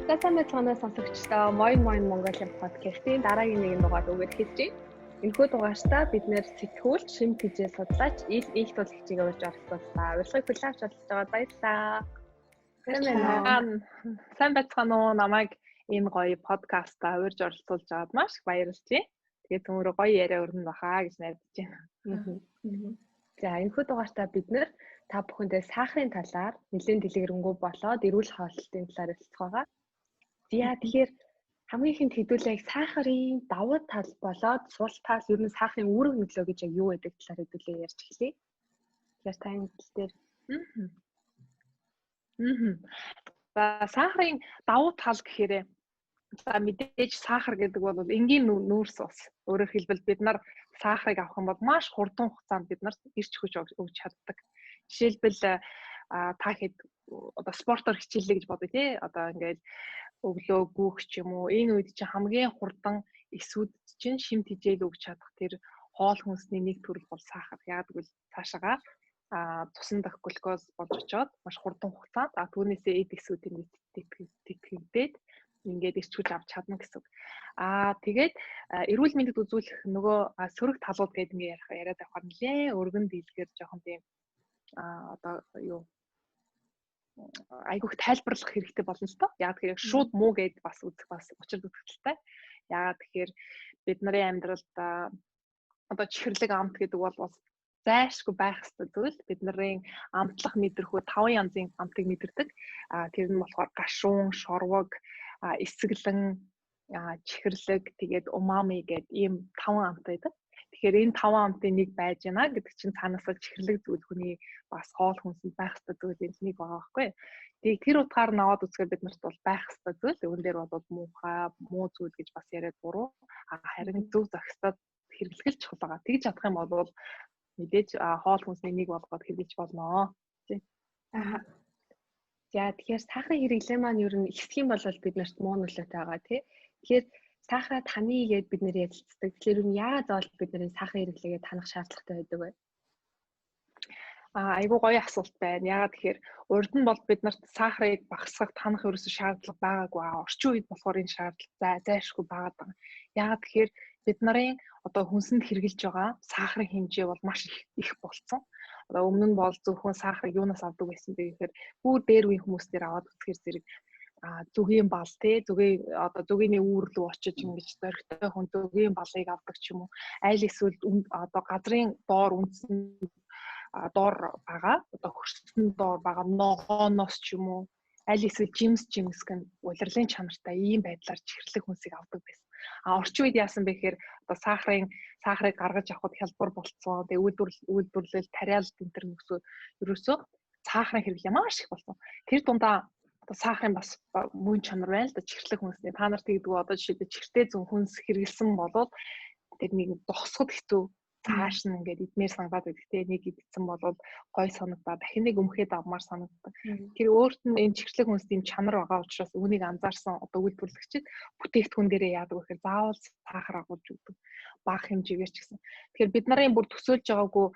За, сайн байцгаана уу, сонсогчдоо. Moin Moin Mongolian podcast-ийн дараагийн нэгэн дугаар өгöd хэлж байна. Энэхүү дугаартаа бид нэр сэтгүүлч, шим тэжээ судлаач Ил их тул хичээгээ урьж оролцууллаа. Урилгыг хүлээн авч оролцож байгаа баярлалаа. Сайн байна уу? Сайн байцгаана уу? Намайг энэ гоё подкастаа урьж оролцуулж байгаад маш их баярлж байна. Тэгээд төмөрөө гоё яриа өрнө баха гэж найдаж байна. За, энэхүү дугаартаа бид нэр та бүхэндээ сахарын талаар нэлээд дэлгэрэнгүй болоод эрүүл хооллолтын талаар ярилцах байгаа. За, тэгэхээр хамгийн ихэнд хэдүүлээ сахарын давуу тал болоод сул тал, ер нь сахарын үүрэг нөлөө гэж яг юу гэдэг талаар хэдүүлээ ярьж эхлэе. Тэгэхээр та энэ тал дээр. За, сахарын давуу тал гэхээр, за, мэдээж сахар гэдэг бол энгийн нүүрс ус. Өөрөөр хэлбэл бид нар сахарыг авах юм бол маш хурдан хугацаанд бид нарт эрч хүч өгч чаддаг. Жишээлбэл, та хэд одоо спортоор хичээллээ гэж бодъё, тий. Одоо ингээд өглөө гүйх ч юм уу, энэ үед чинь хамгийн хурдан эсүүд чинь шим тэжээл өгч чадах тэр хоол хүнсний нэг төрөл бол сахар. Яг гэвэл цаашаага цусан дах глюкоз болж очоод маш хурдан хугацаанд түүнээсээ эд эсүүдийн тэтгэгдээд ингээд эрч хүч авч чадна гэсэн үг. Тэгээд эрүүл мэндэд үзүүлэх нөгөө сөрөг талууд гэдэг ингээд яриад явахаар нэлээ өргөн дийлгээр жоохон тийм одоо юу айгүйх тайлбарлах хэрэгтэй болно л доо. Яг тэгэхээр шууд муу гэд бас үзэх бас учир дүгтэлтэй. Яагаад тэгэхээр бид нарын амьдралд одоо чихэрлэг амт гэдэг бол бас зайлшгүй байх ёстой зүйл. Бид нарын амтлах мэдрэхүй таван янзын амтыг мэдэрдэг. Тэр нь болохоор гашуун, шорвог, эсэглэн, чихэрлэг, тэгээд умами гэдэг ийм таван амт байдаг. Тэгэхээр энэ таван амтын нэг байж гэнэ гэдэг чинь цаанаасаа чихэрлэг зүйл хүний бас хоол хүнсэнд байх ёстой зүйлийн нэг байгаа байхгүй. Тэгээд тэр утгаар нь аваад үзэхээр бид нарт бол байх ёстой зүйл. Үүн дээр бол муухай, муу зүйл гэж бас яриад буруу. Харин зөв зохистой хэрэглэх л чухал байгаа. Тэгж чадах юм бол мэдээж хоол хүнсний нэг болгоод хэрэглэж болно. Аа. За, тэгэхээр сахарын хэрэглээ маань ер нь ихсэх юм бол бид нарт муу нөлөөтэй байгаа, тий. Тэгэхээр сахараа таны гээд бид нэр ярилцдаг. Тэгэхээр ер нь яагаад заавал бид нарын сахарын хэрэглээгээ танах шаардлагатай байдаг вэ? Айгуу гоё асуулт байна. Яагаад тэгэхээр урд нь бол бид нарт сахарыг багасгах, танах ерөөсөө шаардлага байгаагүй. Орчин үед болохоор энэ шаардлага зайлшгүй байгаад байгаа. Яагаад тэгэхээр бид нарын одоо хүнсэнд хэрэглэж байгаа сахарын хэмжээ бол маш их болцсон. Одоо өмнө нь бол зөвхөн сахарыг юунаас авдаг байсан бэ гэхээр бүр дээр үеийн хүмүүс дээр аваад үзэхээр зэрэг зүгийн бал, тий, зүгийн одоо зүгийний үүр рүү очиж ингэж зоригтой хүн зүгийн балыг авдаг ч юм уу, аль эсвэл одоо газрын доор үндсэн доор байгаа одоо хөрсөн доор байгаа ногооноос ч юм уу, аль эсвэл жимс жимсгэн улирлын чанартай ийм байдлаар чихэрлэг хүнсийг авдаг байсан. Орчин үед яасан бэ гэхээр одоо сахарыг гаргаж авахд хялбар болцсон. Тэгээ үйлдвэрлэл, тариалт энэ төр нөхцөл ерөөсөө сахарын хэрэглээ маш их болсон. Тэр дундаа одоо сахарын бас мөн чанар байна л да чихэрлэг хүнсний. Та нар тэгдэг үү? Одоо жишээлбэл чихэртэй зүүн хүнс хэрэглэсэн болвол тэр нэг догсоход хэцүү, цааш нь ингээд идмээр санагдаад байдаг, те. Нэг идсэн болвол гой санагдаад дахин нэг өмхөөд авмаар санагддаг. Тэр өөрт нь энэ чихэрлэг хүнс тийм чанар байгаа учраас үүнийг анзаарсан одоо үйлдвэрлэгчид бүтээгдэхүүн дээрээ яадаг вэ гэхээр заавал сахар агуулж өгдөг. Бага хэмжээгээр ч гэсэн. Тэгэхээр бид нарын бүр төсөөлж байгаагүй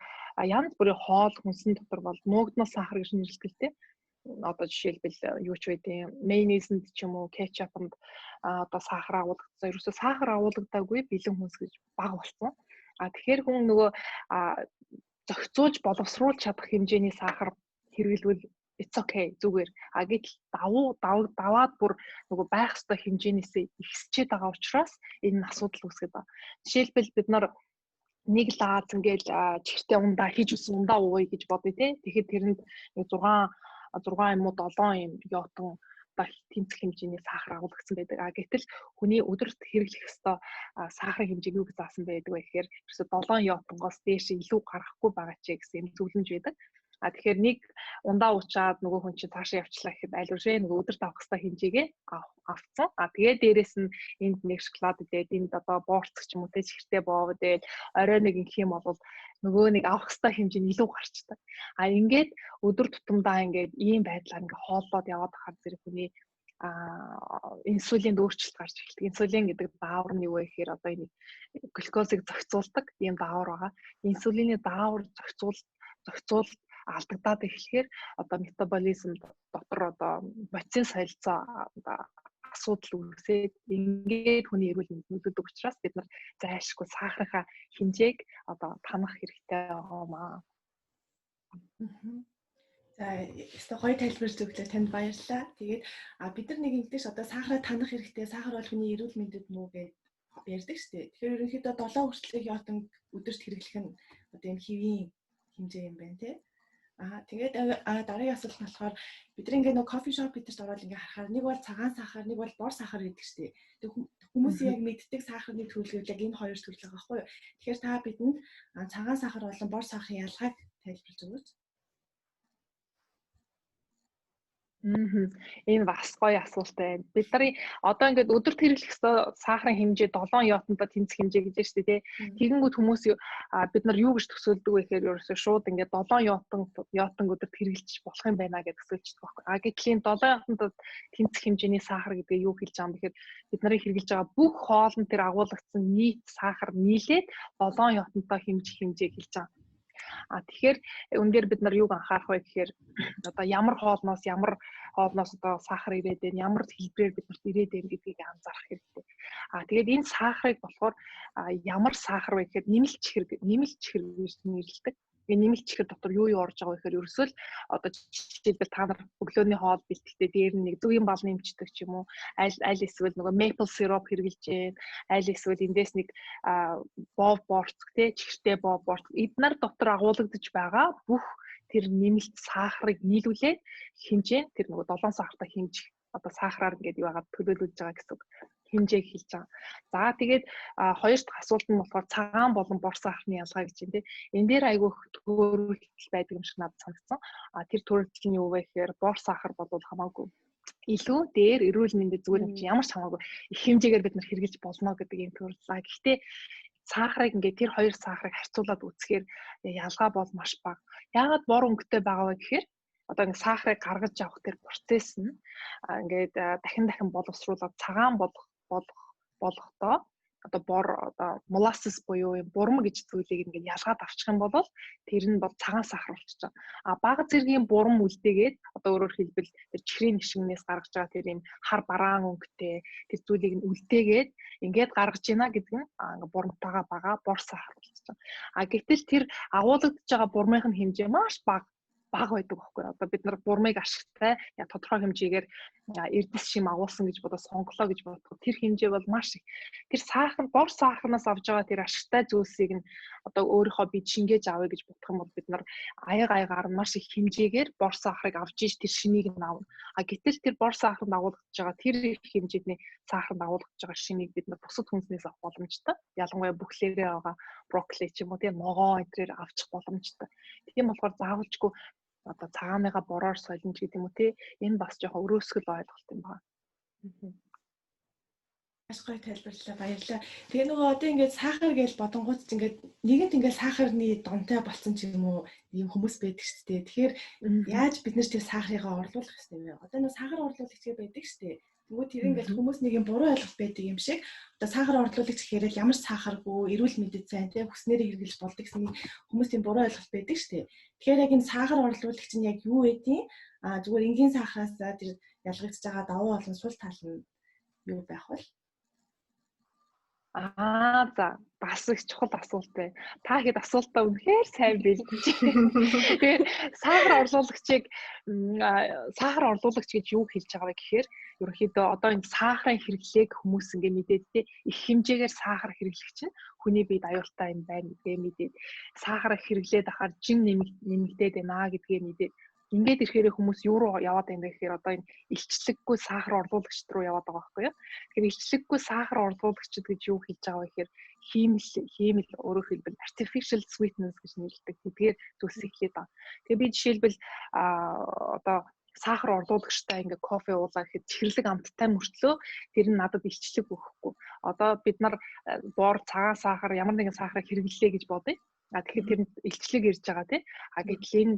янз бүрийн хоол хүнсэн дотор бол нуугдмал сахар гэж нэрлэдэг, те. Одоо жишээлбэл юу ч байдیں۔ Майонезэнд ч юм уу, кетчупанд одоо сахар агуулгадсан. Ерөөсөө сахар агуулгадаагүй бэлэн хүнс гэж бага болсон. Тэгэхээр хүн нөгөө зохицуулж боловсруулж чадах хэмжээний сахар хэрэглэвэл it's okay, зүгээр. Гэтэл давуу даваад бүр нөгөө байх ёстой хэмжээнээсээ ихсчээд байгаа учраас энэ нь асуудал үүсгээд байгаа. Жишээлбэл, бид нар нэг лааз ингээл чихэртэй ундаа хийж өссөн ундаа ууя гэж бодъё, те. Тэгэхэд тэрэнд 6 6 юм уу 7 юм йотон тэнцэх хэмжээний сахар агуулгдсан байдаг. Гэтэл хүний өдөрт хэрэглэх ёстой сахарын хэмжээг юу гэж заасан байдаг вэ гэхээр ерөөсө 7 йотонгоос дээш илүү гаргахгүй байгаа ч гэсэн юм зөвлөмж байдаг. Тэгэхээр нэг ундаа уучаад нөгөө хүн чинь цаашаа явчлаа гэхэд аль үшээ нөгөө өдөрт авах ёстой хэмжээгээ авцсан. Тэгээ дээрэс нь энд нэг шоколад идээд, энд одоо боорцох ч юм уу, те, чихэртэй боов идээд, орой нэг ингэх юм бол нөгөө нэг авах ёстой хэмжээ нь илүү гарчдаг. Ингээд өдөр тутамдаа ингээд ийм байдлаар ингээд хооллоод яваад байхаар зэрэг хүний инсулинд өөрчлөлт гарч эхэлдэг. Инсулин гэдэг даавар нь юу вэ гэхээр одоо энэ глюкозыг зохицуулдаг ийм даавар байгаа. Инсулины даавар зохицуул алдагдаад эхлэхээр одоо метаболизм дотор одоо бодисын солилцоо одоо асуудал үүсээд ингээд хүний эрүүл мэнд нөлөөлдөг учраас бид нар зайлшгүй сахарынхаа хэмжээг одоо танах хэрэгтэй байгаамаа. За, ёстой гоё тайлбарлаж өглөө, танд баярлалаа. Тэгээд бид нар нэг ингэдэж одоо сахараа танах хэрэгтэй, сахар бол хүний эрүүл мэндэд муу гэж ярьдаг шүү дээ. Тэгэхээр ерөнхийдөө 7 хүртэлх йотон өдөрт хэрэглэх нь одоо энэ хэвийн хэмжээ юм байна тий. Тэгээд дараагийн асуулт нь болохоор бид нар ингээ нөгөө кофе шоп бидэрт ороод ингээ харахаар нэг бол цагаан сахар, нэг бол бор сахар гэдэг шүү дээ. Тэг хүмүүсийн яг мэддэг сахарны төрөл яг энэ хоёр төрөл байгаа байхгүй юу? Тэгэхээр та бидэнд цагаан сахар болон бор сахарын ялгааг тайлбарлаж өгөөч. Энэ бас гоё асуулт байна. Бид нарын одоо ингээд өдөрт хэрэглэх ёстой сахарын хэмжээ 7 йотонтой тэнцэх хэмжээ гэж байна шүү дээ, тий. Тэгэнгүүт хүмүүс бид нар юу гэж төсөөлдөг вэ гэхээр ерөөсөө шууд ингээд 7 йотон өдөрт хэрэглэж болох юм байна гэж төсөөлчихдөг байхгүй. А гэтэл энэ 7 йотонтой тэнцэх хэмжээний сахар гэдгээ юу хэлж байгаа юм бэ гэхээр бид нарын хэрэглэж байгаа бүх хоолн тэр агуулгдсан нийт сахар нийлээд 7 йотонтой хэмжих хэмжээг хэлж байгаа. А тэгэхээр үүн дээр бид нар юуг анхаарах вэ гэхээр одоо ямар хоолноос ямар хоолноос одоо сахар ирээд байна, ямар хэлбэрээр бид нарт ирээд байна гэдгийг анзаарах хэрэгтэй. А тэгээд энэ сахарыг болохоор ямар сахар вэ гэхээр нэмэлт чихэр гэж нэрлэдэг. Тэгээ нэмэлт чихэр дотор юу юу орж байгаа вэ гэхээр ерөөсөө л одоо жишээлбэл та нар өглөөний хоол бэлтгэхдээ дээр нь нэг зүгийн бал нэмждэг ч юм уу, аль аль эсвэл нөгөө maple syrup хэрэглэж гэн, аль эсвэл эндээс нэг бов борцог те чихэртэй бов борцог эднэр дотор агуулгадж байгаа бүх тэр нэмэлт сахарыг нийлүүлээд хэмжээ тэр нөгөө 7 сахартай хэмжих одоо сахараар ингээд юу яагаад төлөөлүүлж байгаа гэсэн үг хэмжээг хэлж байгаа. За тэгээд хоёр дахь асуулт нь болохоор цагаан болон бор сахарны ялгаа гэж юм те. Энэ дээр айгүй их төөрөгдөл байдаг юм шиг надад санагдсан. А тэр төөрөгдөл нь юу вэ гэхээр бор сахар бол хамаагүй илүү дээр эрүүл мэндэд зүгээр юм чи ямар ч хамаагүй их хэмжээгээр бид нар хэрэглэж болно гэдэг юм төөрөллөө. Гэхдээ сахарыг ингээд тэр хоёр сахарыг харьцуулаад үзэхээр ялгаа бол маш бага. Яагаад бор өнгөтэй байгаа вэ гэхээр одоо ингээд сахарыг гаргаж авах тэр процесс нь ингээд дахин дахин боловсруулад цагаан болгохдоо одоо бор одоо molasses буюу юм бурам гэж зүйлийг ингээд ялгаад авчих юм бол тэр нь бол цагаан сахар болчихж байгаа. А бага зэргийн бурам үлдээгээд одоо өөрөөр хэлбэл тэр чихрийн нишгнээс гаргаж байгаа тэр юм хар бараан өнгөтэй тэр зүйлийг нь үлдээгээд ингээд гаргаж ийна гэдэг нь ингээд бурамтайгаа бага бор сахар болчихж байгаа. А гэтэл тэр агуулгадж байгаа бурмын хэмжээ маш бага байдаг байхгүй. Одоо бид нар бурмыг ашигтай тодорхой хэмжээгээр эрдэс шим агуулсан гэж бодоод сонголоо гэж бодоход тэр хэмжээ бол маш их. Тэр сахар бор сахарнаас авж байгаа тэр ашигтай зүйлсийг нь одоо өөрийнхөө бие шингээж авъя гэж бодох юм бол бид нар аяг аягаар маш их хэмжээгээр бор сахарыг авч иж тэр шимийг нь авна. А гэтэл тэр бор сахарнд агуулгаж байгаа тэр их хэмжээний сахарнд агуулгаж байгаа шимийг бид нар бусад хүнснээс авах боломжтой. Ялангуяа бүхлээрээ байгаа брокколи ч юм уу тийм ногоон эдрээр авчих боломжтой. Тийм болохоор заавалжгүй одоо цагааныгаа бороор солино ч гэдэг юм уу те энэ бас жоохон өрөөсгөл ойлголт юм байна. Маш гоё тайлбарлалаа, баярлалаа. Тэгээ нөгөө одоо ингээд сахар гэж бодонгууд ч ингээд нэгэнт ингээд сахарны донтой болсон ч юм уу ийм хүмүүс байдаг шүү дээ. Тэгэхээр яаж бид нэр тэр сахарыгаа орлуулах хэрэгтэй юм бэ? Одоо нөгөө сахар орлуулагч гэж байдаг шүү дээ. Тэнгүү тэр ингээд хүмүүс нэг юм буруу ойлголт байдаг юм шиг одоо сахар орлуулагч гэхээр л ямар сахаргүй эрүүл мэндэд сайн те хүснээрээ хэрэглэж болдог гэсэн хүмүүс тийм буруу ойлголт байдаг шүү дээ. Тэгэхээр яг энэ сахар орлуулагч нь яг юу байдیں۔ А зүгээр энгийн сахараас тэр ялгагдж байгаа давуу болон сул тал нь юу байх вэ? Аа за бас их чухал асуулт байна. Та хэд асуултаа үнэхээр сайн бэлдэж. Тэгэхээр сахар орлуулагчийг сахар орлуулагч гэж юу хэлж байгаа вэ гэхээр ерөнхийдөө одоо энэ сахарын хэрэглээг хүмүүс ингээ мэдээд те их хэмжээгээр сахар хэрэглэх чинь хүний биед аюултай юм байна гэдгээ мэдээд сахар хэрэглээд ахаар жин нэмэгдээд байна гэдгээ мэдээд ингээд ирэхээр хүмүүс юу руу яваад байна вэ гэхээр одоо энэ илчлэггүй сахар орлуулагчд руу яваад байгаа байхгүй юу. Тэгэхээр илчлэггүй сахар орлуулагчд гэж юу хэлж байгаа вэ гэхээр хиймэл өөрөөр хэлбэл artificial sweetness гэж нэрлэдэг. Тэдгээр зүйлсийг хэлээд байгаа. Тэгээ би жишээлбэл одоо сахар орлуулагчтай ингээ кофе уулаа гэхэд чихэрлэг амттай мөртлөө тэр нь надад илчлэг өгөхгүй. Одоо бид нар бор, цагаан сахар ямар нэгэн сахарыг хэрэглэлээ гэж бодъё. А тэгэхээр тэр илчлэг ирж байгаа тий. А гэтэл энэ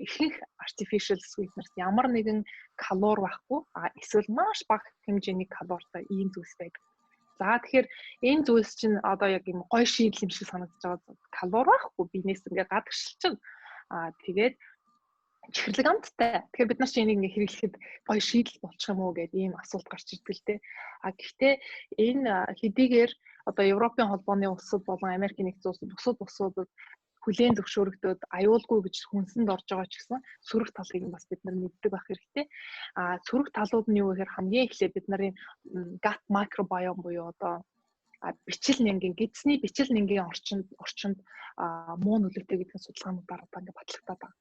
ихэнх artificial sweeteners ямар нэгэн калори байхгүй. А эсвэл маш бага хэмжээний калоритой ийм зүйлс байдаг. За тэгэхээр энэ зүйлс чинь одоо яг юм гой шийдэл юм шиг санагдаж байгаа. Калори байхгүй биенээс ингээ гадагшилчин. А тэгээд Чихэрлэг амттай. Тэгэхээр бид нар чи энийг ингээ хэрэглэхэд гоё шийдэл болчих юм уу гэдэг ийм асуулт гарч ирдэг л дээ. А гэхдээ энэ хэдийгээр одоо Европын холбооны улсууд болон Америкийн нэгдсэн улсууд бусад улсуудад хүлээн зөвшөөрөгдөөд аюулгүй гэж хүнсэнд орж байгаа ч гэсэн сөрөг талыг бас бид нар мэддэг байх хэрэгтэй. А сөрөг талууд нь юу гэхээр хамгийн эхлээд бид нарын gut microbiome буюу одоо бичил нянгийн гэдсний бичил нянгийн орчинд муу нөлөөтэй гэдэг нь судалгаануудаар одоо ингээд батлагдаад байгаа.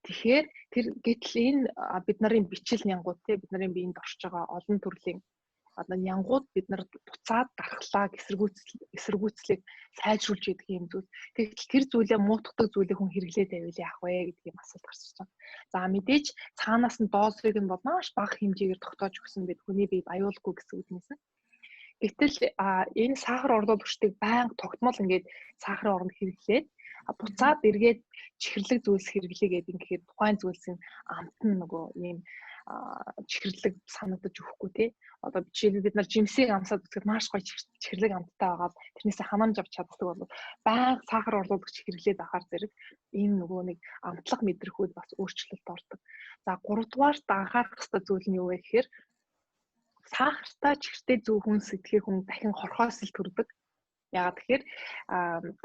Тэгэхээр тэр гэтэл энэ бид нарын бичил нянгууд те бид нарын биед орж байгаа олон төрлийн одоо нянгууд бид нар буцаад дархлааг эсэргүүцлийг сайжруулж идэг юм зүйл. Тэгтэл тэр зүйлээ муутгадаг зүйлийг хүн хэрэглээд байвал яах вэ гэдэг юм асуулт гарч ирж байгаа. За мэдээж цаанаас нь дозыг нь бол маш бага хэмжээгээр тогтоож өгсөн бид хүний биед аюулгүй гэсэн үгнээс нь. Гэтэл энэ сахар орлуулагчдыг байнга тогтмол ингээд сахарын оронд хэрэглээд буцаад эргээд чихэрлэг зүйлс хэрэглэе гэдэг ингээд тухайн зүйлсийн амт нь нөгөө ийм чихэрлэг санагдаж өгөхгүй тий. Одоо жишээлбэл бид нар жимсийг амсаад үзэхэд маш гоё чихэрлэг амттай байгаад тэрнээсээ ханамж авч чаддаг бол байнга сахар орлуулагч хэрэглээд байхаар зэрэг энэ нөгөө нэг амтлах мэдрэхүйд бас өөрчлөлт ордог. За гуравдугаарт анхаарах ёстой зүйл нь юу вэ гэхээр сахартай чихэртэй зүү хүнс идэхээр хүн дахин хорхоос ил төрдөг. Яагаад тэгэхээр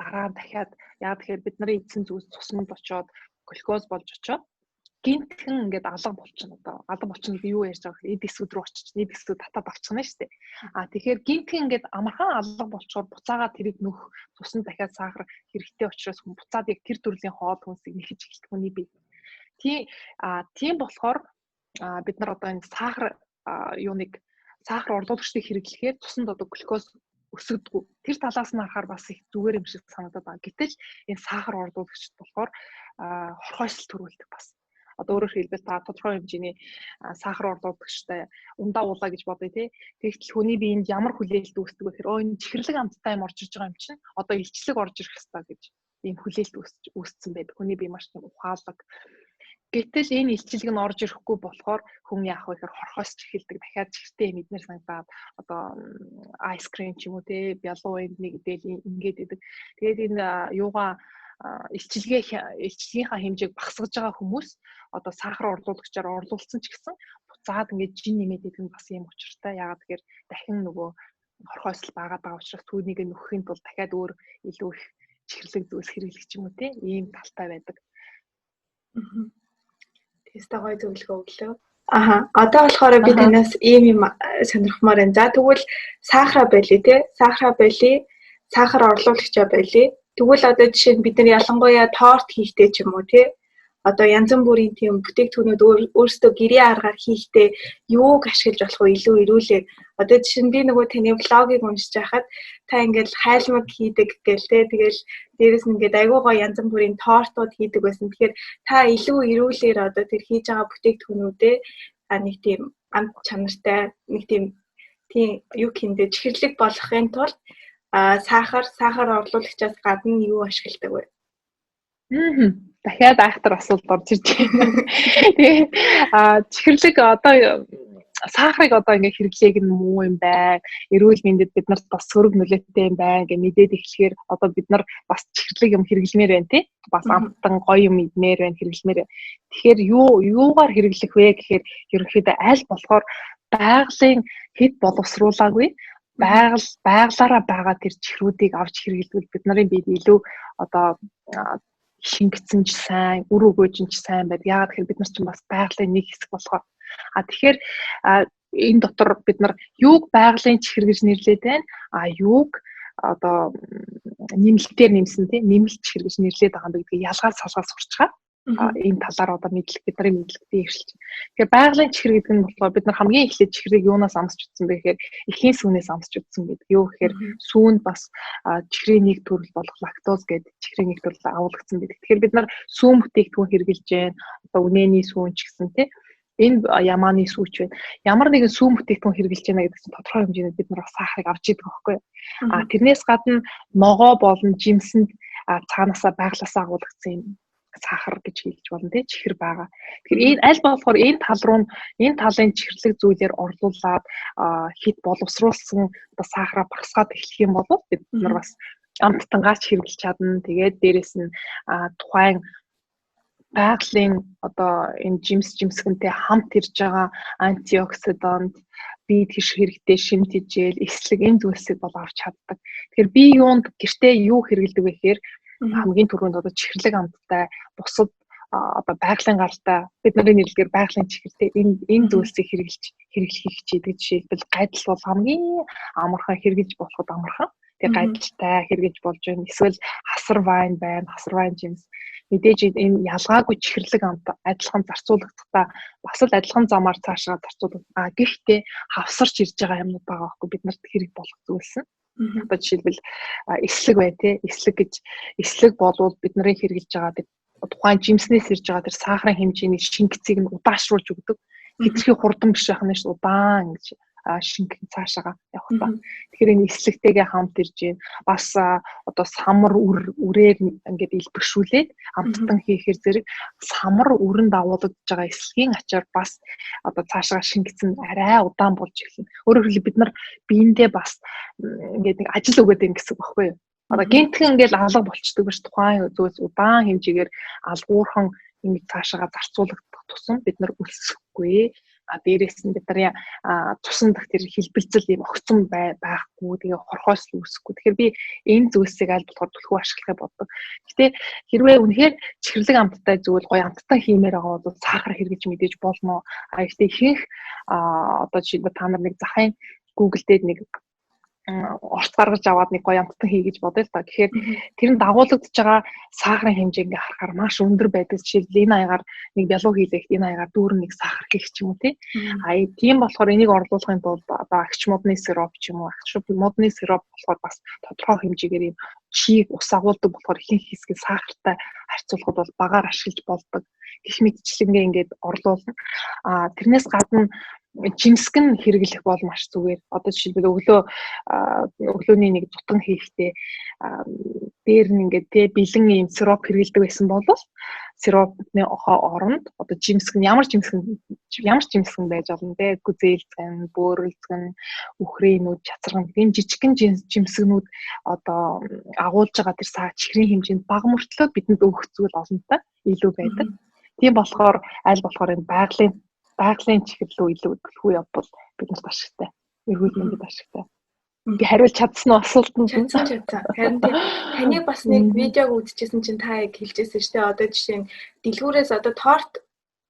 дараа нь дахиад яагаад тэгэхээр бид нарын эдсэн зүйлс цусманд очиод глюкоз болж очиод гинтхэн ингээд алга болчихно, одоо алга болчихно гэдэг юу ярьж байгаа гэхээр эд эсүүд рүү очиж эд эсүүд татаад авчихна шүү дээ. А тэгэхээр гинтхэн ингээд амархан алга болчоор буцаагаа тэрийг нөх цуснд дахиад сахар хэрэгтэй учраас хүн буцаад яг тэр төрлийн хоол хүнсийг нэхэж эхэлдэг хүний бие. Тийм тийм болохоор бид нар одоо энэ сахар юуныг сахар орлуулагчдыг хэрэглэхээр цуснд одоо глюкоз өсөгдөггүй. Тэр талаас нь харахаар бас их зүгээр юм шиг санагдаад байгаа. Гэтэл энэ сахар орлуулагчд болохоор хорхойсол төрүүлдэг бас. Одоо өөрөөр хэлбэл та тодорхой хэмжээний сахар орлуулагчтай ундаа уулаа гэж бодъё тий. Тэгтэл хүний биед ямар хүлээлт үүсдэг вэ гэхээр энэ чихэрлэг амттай юм орж иж байгаа юм чинь одоо илчлэг орж ирэх ёстой гэж ийм хүлээлт үүссэн байдаг. Хүний бие маш тийм ухаалаг. Гэтэл энэ илчилэг нь орж ирэхгүй болохоор хүн яах вэ гэхээр хорхоос ч эхэлдэг. Дахиад чихэртэй юм идмээр санагдаад одоо ice cream ч юм уу те бялуу энд нэг идэл ингээд идэг. Тэгээд энэ юугаа илчилгийнхаа хэмжээг багасгаж байгаа хүмүүс одоо сахар орлуулагчаар орлуулсан ч гэсэн буцаад ингээд жин нэмээд идэх нь бас юм учиртай. Яагаад гэхээр дахин нөгөө хорхоосл байгаад байгаа учраас түүнийг нөхөхийн тулд дахиад өөр илүү их чихэрлэг зүйлс хэрэглэх ч юм уу те ийм талтай байдаг. Тэстэ гоё зөвлөгөө өглөө. Аха. Одоо болохоор би танаас ийм юм сонирхмоор байна. За тэгвэл сахараа байли те. Сахараа байли. Сахар орлуулагчаа байли. Тэгвэл одоо жишээ нь бид нар ялангуяа торт хийхдээ ч юм уу те. Одоо янз бүрийн тийм бүтээгдэхүүнүүд өөрсдөө гэрээ аргаар хийхдээ юуг ашиглаж болох вэ илүү эрүүлээ. Одоо жишээ нь би нөгөө таны блогийг уншиж байхад та ингээд хайлмаг хийдэг гээл те. Тэгэл дээрэс нь ингээд айгуу гоё янз бүрийн тортууд хийдэг байсан. Тэгэхээр та илүү эрүүлээр одоо тэр хийж байгаа бүтээгдэхүүнүүдээ нэг тийм амт чанартай нэг тийм юу хийндэ чихэрлэг болгохын тулд сахар орлуулагчаас гадна юу ашигладаг вэ? Дахиад айхтар асуулт орж ирж байна. Тэгээ чихэрлэг одоо сахарыг одоо ингээ хэрэглээг нь муу юм байна. Эрүүл мэндэд бид нарт бас сөрөг нөлөөтэй юм байна гэж мэдээд эхлэхээр одоо бид нар бас чихэрлэг юм хэрэглэмээр байна тий. Бас амттан гоё юм идмээр байна хэрэглэмээр. Тэгэхээр юугаар хэрэглэх вэ гэхээр ерөнхийдөө аль болохоор байгалийн хэд боловсруулаагүй байглаараа байгаа тэр чихрүүдийг авч хэрэглэвэл бид нарын биед илүү одоо шингэсэн ч сайн, үр өгөөж нь ч сайн байдаг. Яагаад гэхээр бид нар чинь бас байгалийн нэг хэсэг болохоор. А тэгэхээр энэ дотор бид нар юуг байгалийн чихэр гэж нэрлээд байна? А юуг одоо нэмэлтээр нэмсэн тийм нэмэлт чихэр гэж нэрлээд байгаа юм бэ гэдгийг ялгаад салгаад сурчгаа. Энэ талаар одоо мэдлэг бидний мэдлэг бий эхэлж байна. Тэгэхээр байгалийн чихэр гэдэг нь болохоор бид нар хамгийн эхлээд чихрийг юунаас амсч утсан бэ гэхээр эхийн сүүнээс амсч утсан гэдэг. Юу гэхээр сүүнд бас чихрийн нэг төрөл болох лактоз гэдэг чихрийн нэг төрөл агуулгдсан байдаг. Тэгэхээр бид нар сүүн бүтээгдэхүүн хэрэглэж байна. Одоо үнэний сүүн ч гэсэн тийм энэ ямааны сүүч байна. Ямар нэгэн сүүн бүтээгдэхүүн хэрэглэж байна гэдэг чинь тодорхой хэмжээнд бид нар бас сахарыг авч идэг байхгүй юу? А тэрнээс гадна ногоо болон жимсэнд цаанаасаа байглаасаа агуулгдсан юм сахар гэж хэлж болно тий чихэр байгаа. Тэгэхээр энэ аль болохоор энэ тал руу энэ талын чихэрлэг зүйлээр орлуулад хит боловсруулсан одоо сахараа багасгаад эхлэх юм бол бид нар бас амттангаач хэрэглэж чадна. Тэгээд дээрэс нь тухайн Байгалийн одоо энэ жимс жимсгэнтэй хамт ирж байгаа антиоксидант, биед хэрэгтэй шим тэжээл, эслэг, энэ зүйлсийг бол авч чаддаг. Тэгэхээр би юунд гэртээ юу хэрэглэдэг вэ гэхээр хамгийн түрүүнд одоо чихэрлэг амттай, бусад одоо байгалийн гаралтай, бид нарын нэрлэгээр байгалийн чихэртэй энэ зүйлсийг хэрэглэхийг хичээдэг. Жишээлбэл, гайдал бол хамгийн амархан, хэрэглэж болоход амархан. Тэгээ гайдалтай хэрэглэж болж байна. Эсвэл хасар вайн байна, хасар вайн жимс. Мэдээж энэ ялгаагүй чихэрлэг амт адилхан зарцуулагдахтаа бас л адилхан замаар цаашаа зарцуулагдах. А гэхдээ хавсарч ирж байгаа юмнууд байгаа байхгүй, бид нарт хэрэг болох зүйлс нь. Одоо жишээлбэл, эслэг бай, тий. Эслэг гэж, эслэг болвол бид нарын хэрэглэж байгаа тэр тухайн жимснээс ирж байгаа тэр сахарын хэмжээний шингэцийг нь удаашруулж өгдөг. Хэтэрхий хурдан биш байх нь шүү, удаан ингэж шингэн цаашаага явах та. Тэгэхээр энэ эслэгтэйгээ хамт ирж байна. Бас одоо самар үр үрээр ингээд илбэшүүлээд амттан хийхээр зэрэг самар үрэн дагуулгадж байгаа эслэгийн ачаар бас одоо цаашаа шингэсэн арай удаан болж эхэлнэ. Өөрөөр хэлбэл, бид нар биендээ бас ингээд нэг ажил өгөөд байна гэсэн үг байхгүй юу? Одоо гинтхэн ингээл алга болчдөг биш, тухайн зүйлс удаан хэмжээгээр алгуурхан ингэж цаашаага зарцуулагдах тусам бид нар өлсөхгүй, а дээрээс нь бид нарын цусан дах тэр хэлбэлзэл юм огцон байхгүй, тэгээ хорхоос л үүсэхгүй. Тэгэхээр би энэ зүйлсийг аль болохоор түлхүү ашиглахыг боддог. Гэтэ хэрвээ үнэхээр чихэрлэг амттай зүйл гоё амттай хиймээр байгаа бол сахар хэрэгж мэдээж болно. А гэхдээ ихэнх одоо жишээлбэл, та нар нэг захын Google дээр нэг орц гаргаж аваад нэг гоё амттан хий гэж бодъё л та. Тэгэхээр тэр нь дагуулгадж байгаа сахарын хэмжээ ингээ харахаар маш өндөр байдаг. Жишээлбэл, энэ аягаар нэг бялуу хийлэхэд энэ аягаар дүүрэн нэг сахар гэх ч юм уу, тий. А тийм болохоор энийг орлуулахын тулд одоо агч модны сироп ч юм уу, агч модны сироп болохоор бас тодорхой хэмжээгээр ийм чийг ус агуулдаг болохоор ихэнх хэсгийг сахартай харьцуулахад бол багаар ашиглаж болдог. Гэх мэтчлэнгээ ингээд орлуулна. А тэрнээс гадна жимсгэн хэрэглэх бол маш зүгээр. Одоо жишээлбэл, өглөөний нэг зутан хийхдээ дээр нь ингээд те бэлэн ийм сироп хэрэглэдэг байсан бол сиропны оронд одоо жимсгэн, ямар жимсгэн байж болно те, гүзээлзгэн, бөөрөлзгэн, үхрийнүүд, чацарган, энэ жижигхэн жимсгнүүд одоо агуулж байгаа тэр саа чихрийн хэмжээнд бага мөртлөө бидэнд өгөх зүйл олонтой илүү байдаг. Тийм болохоор аль болохоор энэ байгалийн чихэр рүү илүү түлхүү явбал биднэрт ашигтай. Эрүүл мэндэд ашигтай. Би хариулж чадсан уу асуултанд? Чадсан, чадсан. Харин тийм, таны бас нэг видеог үзчихсэн чинь та яг хэлжсэн шүү дээ. Одоо жишээ нь, дэлгүүрээс одоо торт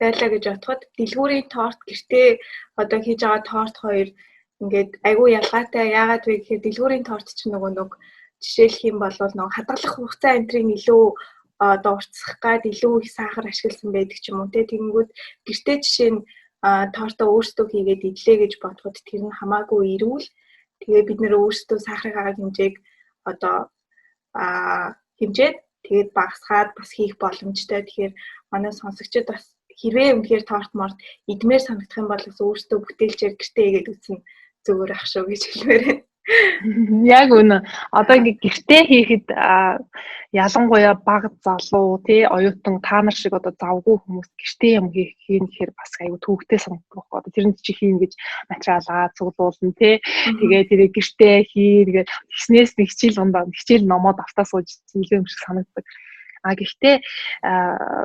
байлаа гэж бодоход дэлгүүрийн торт, гэртээ одоо хийж байгаа торт хоёр ингээд айгүй ялгаатай. Яагаад вэ гэхээр дэлгүүрийн торт чинь нөгөө нэг жишээлх юм бол нөгөө хадгалах хугацаа энтрийн илүү одоо уртсах гад илүү их сахар ашигласан байдаг ч юм уу, те. Тэгэнгүүт гэртээ жишээ нь тортоо өөрсдөө хийгээд идлээ гэж бодоход тэр нь хамаагүй эрүүл. Тэгээ бид нэр өөрсдөө сахарын хэмжээг одоо хэмжээд, тэгээд багасгаад бас хийх боломжтой. Тэгэхээр манай сонсогчид бас хэрвээ үнэхээр торт морт идмээр санагдах юм бол бас өөрсдөө бүтээлчээр гэртээ хийгээд үзсэн зүгээр ах шүү гэж хэлмээр байна. Яг үнэ. Одоо ингээ гэртээ хийхэд ялангуяа бага залуу тий оюутан та нар шиг одоо завгүй хүмүүс гэртээ юм хийх хийн гэхээр бас айгу төвөгтэй санагдах байхгүй. Одоо тэрэнд чи хийн гэж материалаа цуглуулна тий. Тэгээ тэрийг гэртээ хий тэгээд тэгснээс нэг хичээл дундаа хичээл номоод автаа сууж илүү юм шиг санагддаг. А гэхдээ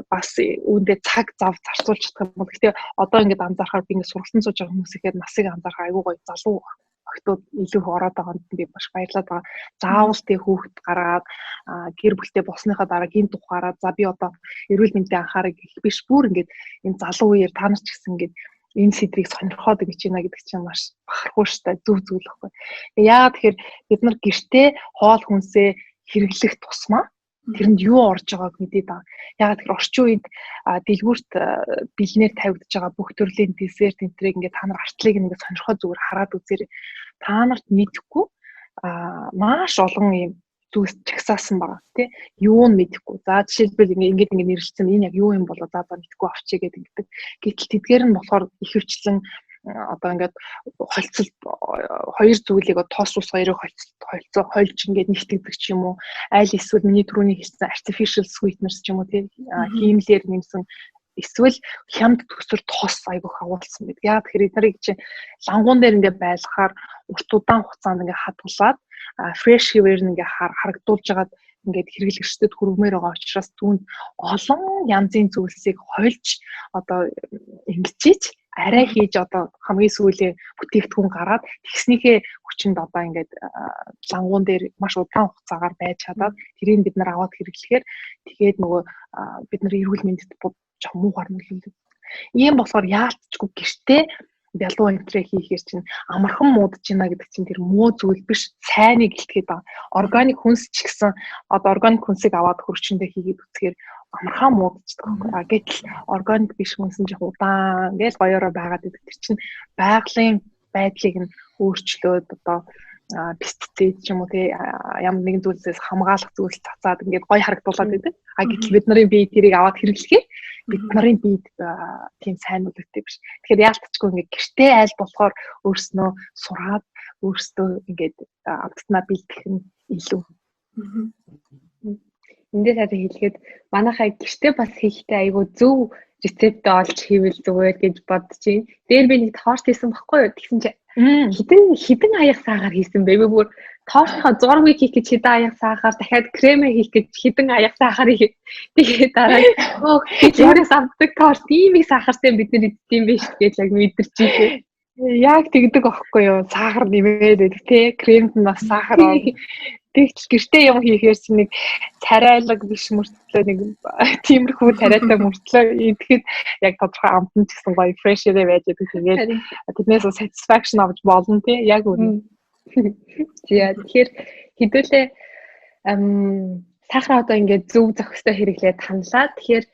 бас үүндээ цаг зав зарцуулж чадах юм бол, гэхдээ одоо ингээд анзаархаар би ингээд сургалтын сууж байгаа хүмүүс ихэд насыг анзаархаа айгу гоё залуу охтууд илүү их ороод байгаа нь би маш баярлаад байгаа. Заавал тэг хүүхэд гаргаад гэр бүлтэй болсныхаа дараа гинт ухаараа за би одоо эрүүл мэндийн анхаарах гэх биш, бүр ингээд энэ залуу үеэр та нар ч гэсэн ингээд энэ сэдвийг сонирхоод ингэж байна гэдэг чинь маш бахархууштай зөв зүйл байхгүй. Яагаад тэгэхээр бид нар гэртээ хоол хүнсээ хэрэглэх тусмаа тэрэнд юу орж байгааг мэдээд байгаа. Яагаад тэгэхээр орчин үед дэлгүүрт бэлнээр тавигдж байгаа бүх төрлийн десерт энтрийг ингээд та нар артлыг ингээд сонирхоо зүгээр хараад үзээрэй. Та нарт мэдэхгүй маш олон юм зүйлс чагсаасан байгаа, тий, юу нь мэдэхгүй. За, жишээлбэл, ингээд ингээд нэрлэлсэн, энэ яг юу юм болоо, за за, мэдэхгүй, авчиг гэдэг ингэдэг. Гэтэл тэдгээр нь болохоор ихэвчлэн одоо ингээд холцол хоёр зүйлийг, тос ус хоёрыг холцол хольж ингээд нэгтгэдэг ч юм уу, аль эсвэл миний түрүүний хэлсэн artificial sweeteners ч юм уу, тий, хиймлээр нэмсэн эсвэл хямд төсөр тос айгүйх агуулсан байдаг. Яг тэгэхээр эднэрийг чинь лангуун дээр ингээд байлгахаар урт удаан хугацаанд ингээд хадгалаад fresh хэвээр нь ингээд харагдуулж байгаад ингээд хэрэглэгчдэд хүргэмээр байгаа учраас түүнд олон янзын зүйлсийг хольж одоо ингэчиж арай хийж одоо хамгийн сүүлийн бүтээгдэхүүн гараад тэгснийхээ хүчинд одоо ингээд лангуун дээр маш удаан хугацаагаар байж чадаад тэрийг бид нар аваад хэрэглэхээр тэгээд нөгөө бид нар эрүүл мэндэд жоохон муугар нөлөөлдөг. Ийм болохоор яалтчгүй гэртээ бялуу энтрээ хийхээр чинь амархан муудаж байна гэдэг чинь тэр муу зүйл биш, сайныг илтгэхэд байгаа. Органик хүнс ч гэсэн одоо органик хүнсийг аваад хөрчөндөө хийгээд үзэхээр амархан муудчихдаг байхгүй. А гэтэл органик биш хүнс нь жоох удаан ингээл гоёороо байгаад байдаг. Тэр чинь байгалийн байдлыг нь өөрчлөөд одоо пестицид ч юм уу тий ямар нэгэн зүйлсээс хамгаалах зүйлс цацаад ингээд гоё харагдуулаад байдаг. А гэтэл бид нарын бие тэрийг аваад хэрэглэхээр бид нарын биед тийм сайн нөлөөтэй биш. Тэгэхээр яалтчгүй ингээд гэртээ айл болохоор өөрснөө сураад өөрсдөө ингээд амттнаа бэлтгэх нь илүү. Эндээс харин хэлэхэд манайхаа гэртээ бас хийхдээ айгүй зөв рецепт олж хийвэл зүгээр гэж бодож байна. Дээр би нэг торт хийсэн баггүй юу? Тэгсэн чинь хідэн аяг сахар хийсэн бэ? Би бүр тортынхаа зургийг хийх гэж хідэн аяг сахар, дахиад кремээ хийх гэж хідэн аяг сахар хийх. Тэгээд дараа нь авдаг торт ийм их сахартай бид нэр иддэг юм биш гэж яг мэдэрч ийлээ. Яг тэгдэг аахгүй юу? Сахар нэмээд байдаг тий. Кремд нь бас сахар орно. Тэгтэл гэртээ юм хийхээр чинь нэг царайлаг биш мөртлөө нэг тиймэрхүү царайтай мөртлөө идэхэд яг тодорхой амт нь ч гэсэн гоё fresh-ээр байж байдаг. Тэгээд тэрнээс satisfaction авч болно тий. Яг үнэ. За тэгэхээр хэдүүлээ сахар одоо ингээд зөв зохистой хэрэглээд ханлаа. Тэгэхээр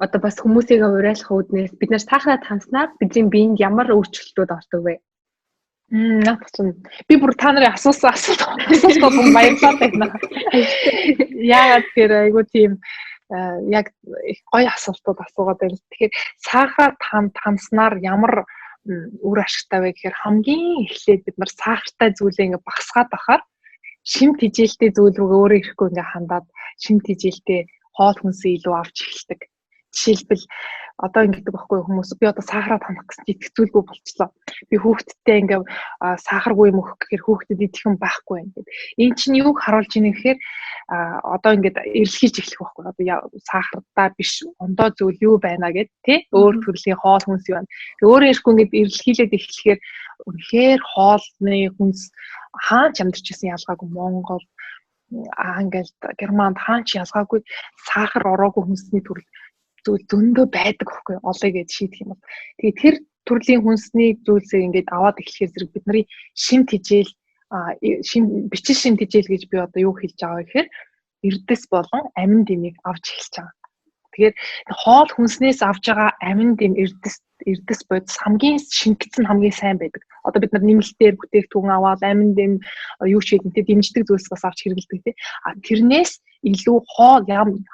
одоо бас хүмүүсийг уриалах үүднээс бид нар сахараа танснаар бидний биед ямар өөрчлөлтүүд ордог вэ? Наадах чинь би бүр та нарын асуусан асуулт болгон баярлалаа байна. Яагаад гэхээр айгүй тийм яг их гоё асуултууд асуугаад байна. Тэгэхээр сахар танснаар ямар үр ашигтай вэ гэхээр хамгийн эхлээд бид нар сахартай зүйлээ ингээ багасгаад байхаар шим тэжээлтэй зүйл рүү өөрөө ирэхгүй ингээ хандаад шим тэжээлтэй хоол хүнсээ илүү авч эхэлдэг. Жишээлбэл одоо ингэдэг байхгүй хүмүүс би одоо сахараа танах гэсэн чи итгэцүүлгүй болчлоо. Би хүүхдтэй ингээ сахаргүй юм өгөх гэхээр хүүхдэд идэх юм байхгүй юм гэдэг. Энэ чинь юуг харуулж ийнэ гэхээр одоо ингээд эрэлхийлж эхлэх байхгүй. Одоо сахардаа биш ондоо зүйл юу байна гэд тий өөр төрлийн хоол хүнс юу байна. Тэг өөрөө ирэхгүй ингээд эрэлхийлээд эхлэхээр үнэхээр хоолны хүнс хаан ч амьдарч исэн ялгаагүй Монгол, Англид, Германд хаан ч ялгаагүй сахар ороогүй хүнсний төрөл зүйл зөндөө байдаг байхгүй олъё гэж шийдэх юм бол. Тэгээ тэр төрлийн хүнсний зүйлсээ ингээд аваад эхлэхээр зэрэг бидний шим тэжээл шим бичил шим тэжээл гэж би одоо юу хэлж байгаа вэ гэхээр эрдэс болон амин дэмийг авч эхэлж байгаа. Тэгэхээр хоол хүнснээс авж байгаа амин дэм эрдэс бодис хамгийн шингэсэн хамгийн сайн байдаг. Одоо бид нар нэмэлтээр бүтээгдэхүүн аваад амин дэм юу ч хийдэн тэ дэмждэг зүйлс бас авч хэрэглэдэг тий. А тэрнээс илүү хоол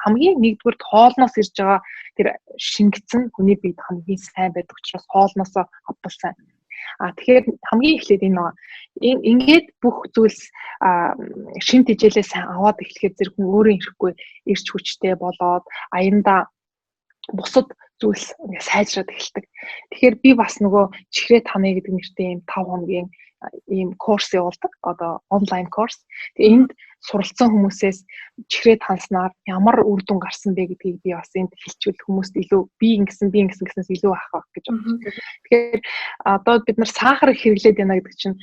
хамгийн нэгдүгüрт хоолноос ирж байгаа тэр шингэсэн хүний биед хамгийн сайн байдаг учраас хоолноос авбал сайн. А тэгэхээр хамгийн эхлээд энэ байгаа. Ингээд бүх зүйлс шим тэжээлээ сайн аваад эхлэхээр зэрэг хүн өөрөө ирэхгүй эрч хүчтэй болоод аяндаа бусад зүйлс ингээ сайжраад эхэлдэг. Тэгэхээр би бас нөгөө чихрээ танъя гэдэг нэртэй ийм 5 хоногийн ийм курс явуулдаг. Одоо онлайн курс. Тэгээ энд суралцсан хүмүүсээс чихрээ танснаар ямар үр дүн гарсан бэ гэдгийг би бас энд хэлчихвэл хүмүүст илүү би ингэсэн гэснээс илүү авах байх гэж бодож. Тэгэхээр одоо бид нар сахар хэрэглээд байна гэдэг чинь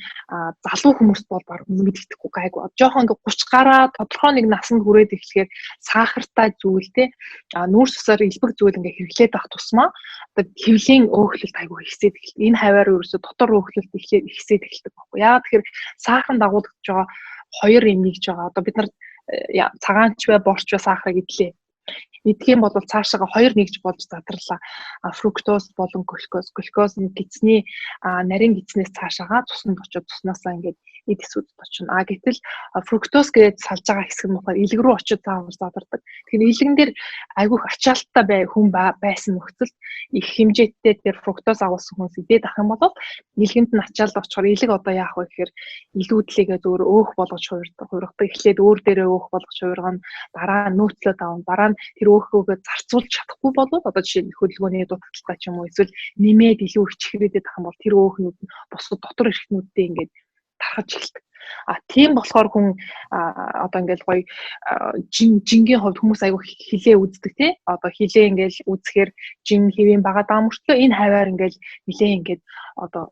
залуу хүмүүст бол баг мэддэхгүй гайгүй. Жохон ингээ 30 гараа тодорхой нэг насанд хүрээд эхлэхээр сахартай зүйл те нүүрс усаар элбэг зүйл ингээ хэрэглээд байх тусмаа одоо хэвлийн өөхлөлт айгүй ихсээд эхэлдэг. Энэ хаваар ерөөсө дотор өөхлөлт ихсээд эхэлдэг байхгүй. Яагаад тэгэхээр сахарн дагуулгаж байгаа хоёр юм нэгж байгаа. Одоо бид нар цагаанч бай, борч бай сахарыг идлээ. Идэх юм бол цаашаага хоёр нэгж болж задарлаа. Фруктоз болон глюкоз. Глюкоз нь гидсний нарийн гидснээс цаашаага цуснд очиод цуснаасаа ингээд эд эсүүдэд очино. А гэтэл фруктоз гэж салж байгаа хэсэг нь болохоор илэг рүү очиод заавал задардаг. Тэгэхээр илэгэн дээр айгүйх ачаалттай бай хүн байсан нөхцөлд их хэмжээтэй тэр фруктоз агуулсан хүнс идээд ах юм бол илгэнд нь ачаалал очихоор илэг одоо яах вэ гэхээр илүүдлийгээ зөвөр өөх болгож хувиргадаг. Эхлээд өөр дээрээ өөх болгож хувиргана. Дараа нь нөөцлөөд авна. Дараа нь тэр өөхөөгөө зарцуулж чадахгүй болвол одоо жишээ нь хөдөлгөөний дутагдaltaй ч юм уу эсвэл нэмээд илүү их чихрээдэд ах юм бол тэр өөхнүүд нь бусад дотор эрхтнүүдтэй ингээд тархаж эхэлдэг. А тийм болохоор хүн одоо ингээл гоё жингийн хувьд хүмүүс айгүй хилээ үздэг тий. Одоо хилээ ингээл үзэхээр жин хэвийн байгаа даа мөртлөө энэ хаваар ингээл нилээ ингээд одоо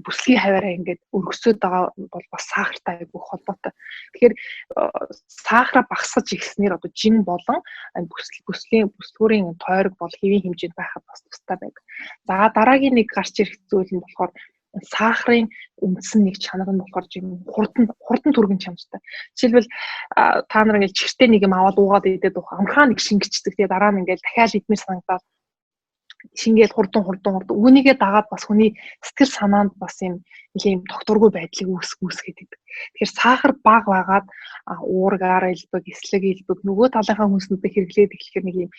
бүслэгийн хаваараа ингээд өргөсөд байгаа бол бас сахартай айгүй холбоотой. Тэгэхээр сахараа багасгаж ихснээр одоо жин болон бүслийн бүслгүүрийн тойрог бол хэвийн хэмжээнд байхад бас тустай байдаг. За дараагийн нэг гарч ирэх зүйл нь болохоор сахарын үндсэн нэг чанар нь болохоор жин хурдан түргэн чанартай. Жишээлбэл та нар ингээд чиртэй нэг юм аваад уугаад идээд уух амархан нэг шингэждэг. Тэгээ дараа нь ингээд дахиад идмээр санагдаад шингээл хурдан үүнийгээ дагаад бас хүний сэтгэл санаанд бас юм нэлийн юм тогтворгүй байдлыг үүсгээд идэг. Тэгэхээр сахар бага байгаад уургаар элбэг, эслэг элбэг нөгөө талынхаа хүнснүүдийг хэрэглээд эхлэхээр нэг юм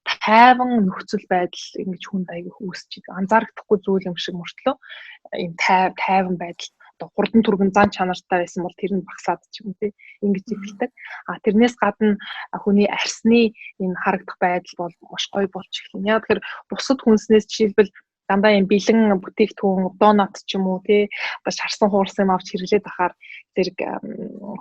тайван нөхцөл байдал ингэж хүнд айгүйх үүсч идэг. Анзаарахгүй зүйл юм шиг мөртлөө юм тайван байдал одоо хурдан түргэн зан чанартай байсан бол тэр нь багасаад ч юм уу тий ингэж эхэлдэг. А тэрнээс гадна хүний арсны энэ харагдах байдал бол маш гоё болж эхэлнэ. Яг тэгэхээр бусад хүнснээс жишээлбэл дандаа юм бэлэн бүтээгдэхүүн, донат ч юм уу тий одоо шарсан хуурсан юм авч хэрэглээд ахаар зэрэг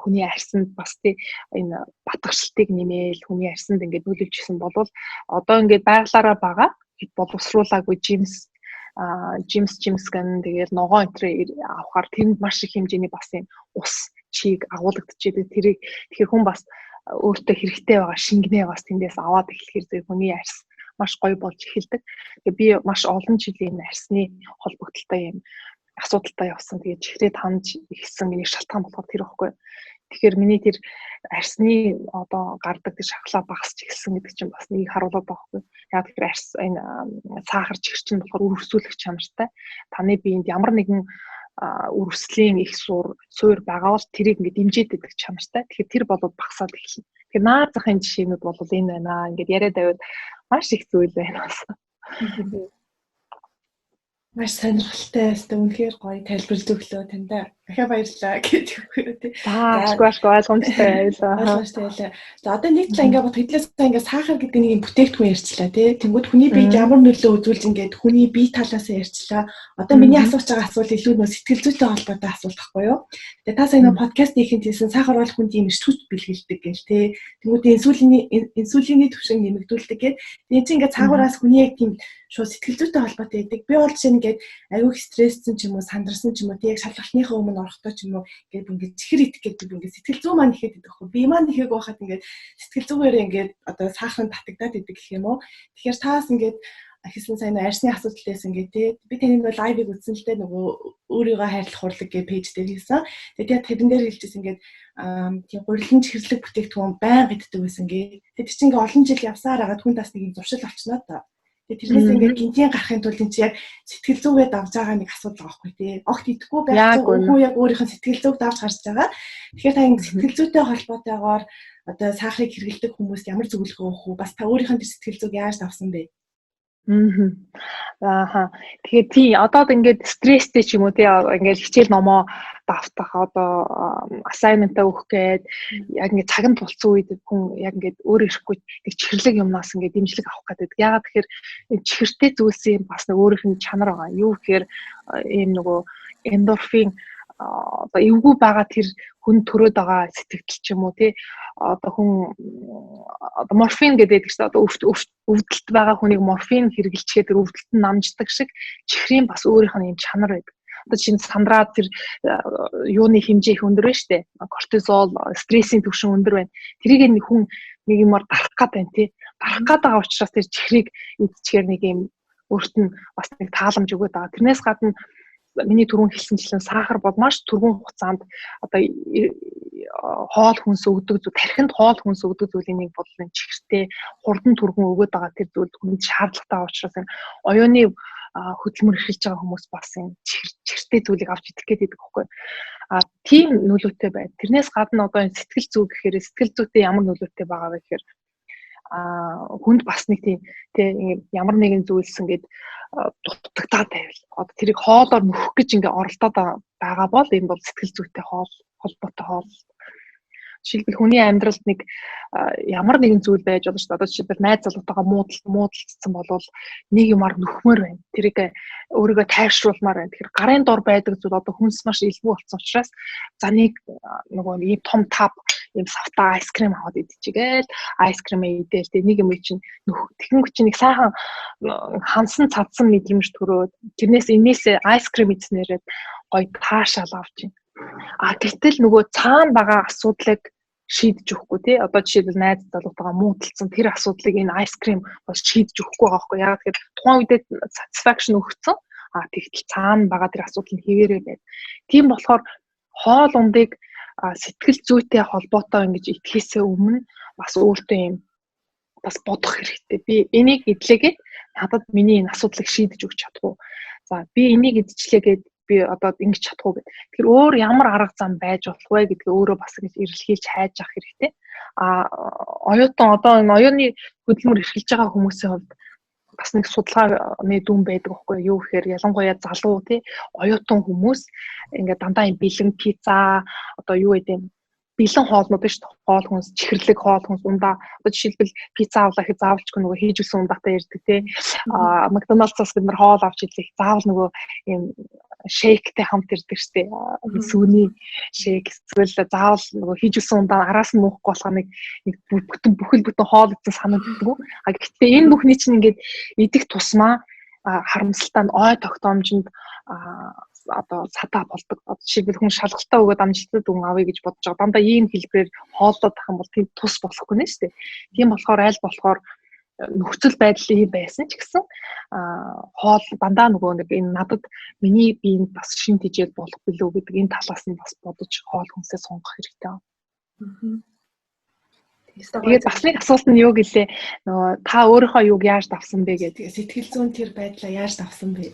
хүний арсанд бас тий энэ батгшилтыг нэмээл хүний арсанд ингээд нөлөөлж исэн болвол одоо ингээд байглаараа байгаа хэд боловсруулаагүй жимс гэн тэгээд ногоон энтрээ авахар тэнд маш их хэмжээний бас юм ус чиг агуулгадчихэдэг. Тэрийг тэгэхээр хүн бас өөртөө хэрэгтэй байгаа шингэнээ бас тэндээс аваад эхлэхээр зэрэг хүний арьс маш гоё болж эхэлдэг. Тэгээ би маш олон жилийн арьсны холбогдлолтой юм асуудалтай явсан. Тэгээд чихрээ таньж ихсэн миний шалтгаан болохоор тэр ихгүй. Тэгэхээр миний тэр арьсны одоо гардаг тэр шахлаа багасч эхэлсэн гэдэг чинь бас нэг харуулдаг байхгүй. Яг тэгэхээр арьс энэ сахар чихэр чинь болохоор үрвсүүлэх чанартай. Таны биед ямар нэгэн үрвслийн их суур байгаа бол тэрийг ингээд дэмжиж идэх чанартай. Тэгэхээр тэр болоод багасаад эхэлнэ. Тэгэхээр наад захын жишээнүүд бол энэ байна. Ингээд яриад байвал маш их зүйл байна бас. Маш сонирхолтой өстө үнэхээр гоё тайлбарлаж өглөө таньда. Дахиад баярлалаа гэж үгүй тий. За ашгүй ойлгомжтой байлаа. Ойлгомжтой байлаа. За одоо нэг талаа ингээ бод хэдлээс ингээ сахар гэдэг нэг юм бүтээгдэхүүн ярьчлаа тий. Тэнгүүд хүний биед ямар нөлөө үзүүлж ингээд хүний бие талаас нь ярьчлаа. Одоо миний асууж байгаа асуулт илүү нөө сэтгэл зүйтэй холбоотой асуулт байхгүй юу? Тэгээ та сая нөө подкаст хийхэд хэлсэн сахар бол хүнд ийм эрч хүч бэлгэлдэг гэл тий. Тэнгүүд инсулины түвшин нэмэгдүүлдэг гэл. Тэгээ чинь ингээ цаагуураас хүний яг тийм шууд сэтгэл зүйтэй холбоотой байдаг. Би бол жишээ нь ингээд аюух стресссэн ч юм уу, сандарсан ч юм уу, тэг яг шалгалтныхаа өмнө орохдоо ч юм уу, ингээд ингээд чихэр идэх гэдэг ингээд сэтгэл зүй маань ихэд идэх хөө. Би маань ихээг байхад ингээд сэтгэл зүгээрээ ингээд одоо сахар нь татагдаад идэг гэх юм уу. Тэгэхээр таас ингээд хэлсэн сайн арьсны асуудал байсан гээ тий. Би таны нөгөө лайвыг үзсэн л дээ нөгөө өөрийгөө хайрлах хурлаг гэ пэйж дээр хийсэн. Тэгээд тэрэн дээр хэлжсэн ингээд тийм гурилан чихэрлэг бүтээгдэхүүн байнга иддэг байсан гээ. Тэгээд тэр чинь ингээд олон жил явсаар агаад хүн тас нэг юм зуршил болчихноо та. Тэрнээс ингээд гинтийн гарахын тулд энэ чи яг сэтгэл зүгээ давж байгаа нэг асуудал байгаа байхгүй тий. Огт идэхгүй байх үгүй яг өөрийнх нь сэтгэл зүг давж гарч байгаа. Тэгэхээр та ингээд сэтгэл зүйтэй холбоотойгоор одоо сахарыг хэрэглэдэг хүмүүст ямар зөвлөгөө өгөх вэ? Бас та өөрийнх нь тэр сэтгэл зүг яаж давсан бэ? Ааха. Тэгэхээр тий одоо ингээд стресстэй ч юм уу тий ингээд хичээл номоо давтах одоо assignment-а өгөх гээд яг ингээд цаг нь тулцсан үед хүн яг ингээд өөр ирэхгүй нэг чихэрлэг юмнаас ингээд дэмжлэг авах гэдэг. Яагаад тэгэхээр чихэртэй зүйлсийн бас нэг өөрийнх нь чанар байгаа. Юу гэхээр ийм нөгөө эндорфин одоо эвгүй байгаа тэр хүн төрөөд байгаа сэтгэл ч юм уу тий одоо хүн одоо морфин гэдэг чинь одоо өвдөлт байгаа хүнийг морфин хэрэглэчгээд тэр өвдөлт нь намждаг шиг чихрийн бас өөрийнх нь юм чанар байдаг. Одоо чинь сандраад тэр юуны хэмжээ их өндөр байна штэ. Кортизол, стрессийн түвшин өндөр байна. Тэрийг нэг хүн нэг юмар дарах гад байна тий. Дарах гад байгаа учраас тэр чихрийг идчихээр нэг юм өөрт нь бас нэг тааламж өгöd байгаа. Тэрнээс гадна миний түрүүн хэлсэнчлэн сахар бол маш түргэн хугацаанд одоо хоол хүнс өгдөг зүйл, тархинд хоол хүнс өгдөг зүйлийн нэг бол энэ чихэртэй хурдан түргэн өгöd байгаа тэр зүйл хүнд шаардлагатай учраас энэ оюуны хөдөлмөр эрхэлж байгаа хүмүүс бас энэ чихэртэй зүйлийг авч идэх гээд байдаг байхгүй. А тийм нөлөөтэй байна. Тэрнээс гадна одоо энэ сэтгэл зүй гэхээр сэтгэл зүйтэй ямар нөлөөтэй байгаа вэ гэхээр хүнд бас нэг тийм тий ямар нэгэн зүйлс ингээд дутагдаад байвал одоо тэрийг хоолоор нөхөх гэж ингээд оролдоод байгаа бол энэ бол сэтгэл зүйтэй хоол холбоотой хоол. Жишээлбэл, хүний амьдралд нэг ямар нэгэн зүйл байж болно шүү дээ. Одоо жишээлбэл, найз залуутайгаа муудалцсан болвол нэг юмар нөхмөр байна. Тэрийг өөрийгөө тайвшруулмаар байна. Тэгэхээр гарын дор байдаг зүйл одоо хүнс маш илбүү болсон учраас за нэг нөгөө ийм том тав, ийм савтаа ice cream аваад идчихгээл ice cream идээл, тэг нэг юм чинь нөх тэгэнгүүт чинь нэг сайхан хансан цадсан мэдрэмж төрөөд, тэрнээс энээсээ ice cream идснээрээ гоё таашаал авч байна. А гэтэл нөгөө цаана байгаа асуудлыг шийдэж өгөхгүй, тий. Одоо жишээлбэл, найз залуутайгаа муудалцсан тэр асуудлыг энэ ice cream бол шийдэж өгөхгүй байгаа байхгүй. Яагаад гэхээр тухайн үедээ satisfaction өгсөн. А тэгтэл цаана байгаа тэр асуудал нь хэвээрээ байна. Тийм болохоор хоол ундыг сэтгэл зүйтэй холбоотой ингэж идэхээсээ өмнө бас өөртөө юм бас бодох хэрэгтэй. Би энийг идлээгээд надад миний энэ асуудлыг шийдэж өгч чадах уу? За, би энийг идчихлээгээд би одоо ингэж чадах уу гэдэг. Тэгэхээр өөр ямар арга зам байж болох вэ гэдгээ өөрөө бас ингэж эрэлхийлж хайж авах хэрэгтэй. А оюутан, одоо энэ оюуны хөдөлмөр эрхэлж байгаа хүмүүсийн хувьд бас нэг судалгааны дүн байдаг байхгүй юу гэхээр, ялангуяа залуу, тий, оюутан хүмүүс ингээд дандаа юм бэлэн пицца, одоо юу гэдэг юм, бэлэн хоолнууд шүү дээ. Хоол хүнс, чихэрлэг хоол хүнс, ундаа. Одоо жишээлбэл, пицца авлаа гэхэд заавалчгүй нөгөө хийжүүлсэн ундаатай ярьдаг, тий. А Макдоналдсаас бид нар хоол авч идлээ. Заавал нөгөө юм shake тэй хамт ирдэг штэ. Сүүний shake эсвэл заавал нөгөө хийжүүлсэн ундаа араас нь муухгүй болохоор нэг нэг бүтэн бүхэл бүтэн хоол идсэн санагддаг. А гэхдээ энэ бүхний чинь ингээд идэх тусмаа харамсалтай нь ой тогтоомжинд одоо садаа болдог. Одоо жишээлбэл, хүн шалгалтаа өгөөд амжилттай дүн авъя гэж бодож байгаа. Дандаа ийм хэлбэрээр хооллоод ах юм бол тийм тус болохгүй нэ шүү дээ. Тийм болохоор аль болохоор нөхцөл байдал ийм байсан ч гэсэн хоол дандаа нөгөө нэг энэ надад, миний биед бас шин тэжээл болох билүү гэдэг энэ талаас нь бас бодож хоол хүнсээ сонгох хэрэгтэй. Тэгээд бас нэг асуулт нь юу гэлээ, нөгөө та өөрийнхөө юуг яаж давсан бэ гэдэг. Сэтгэл зүйн тэр байдлаа яаж давсан бэ?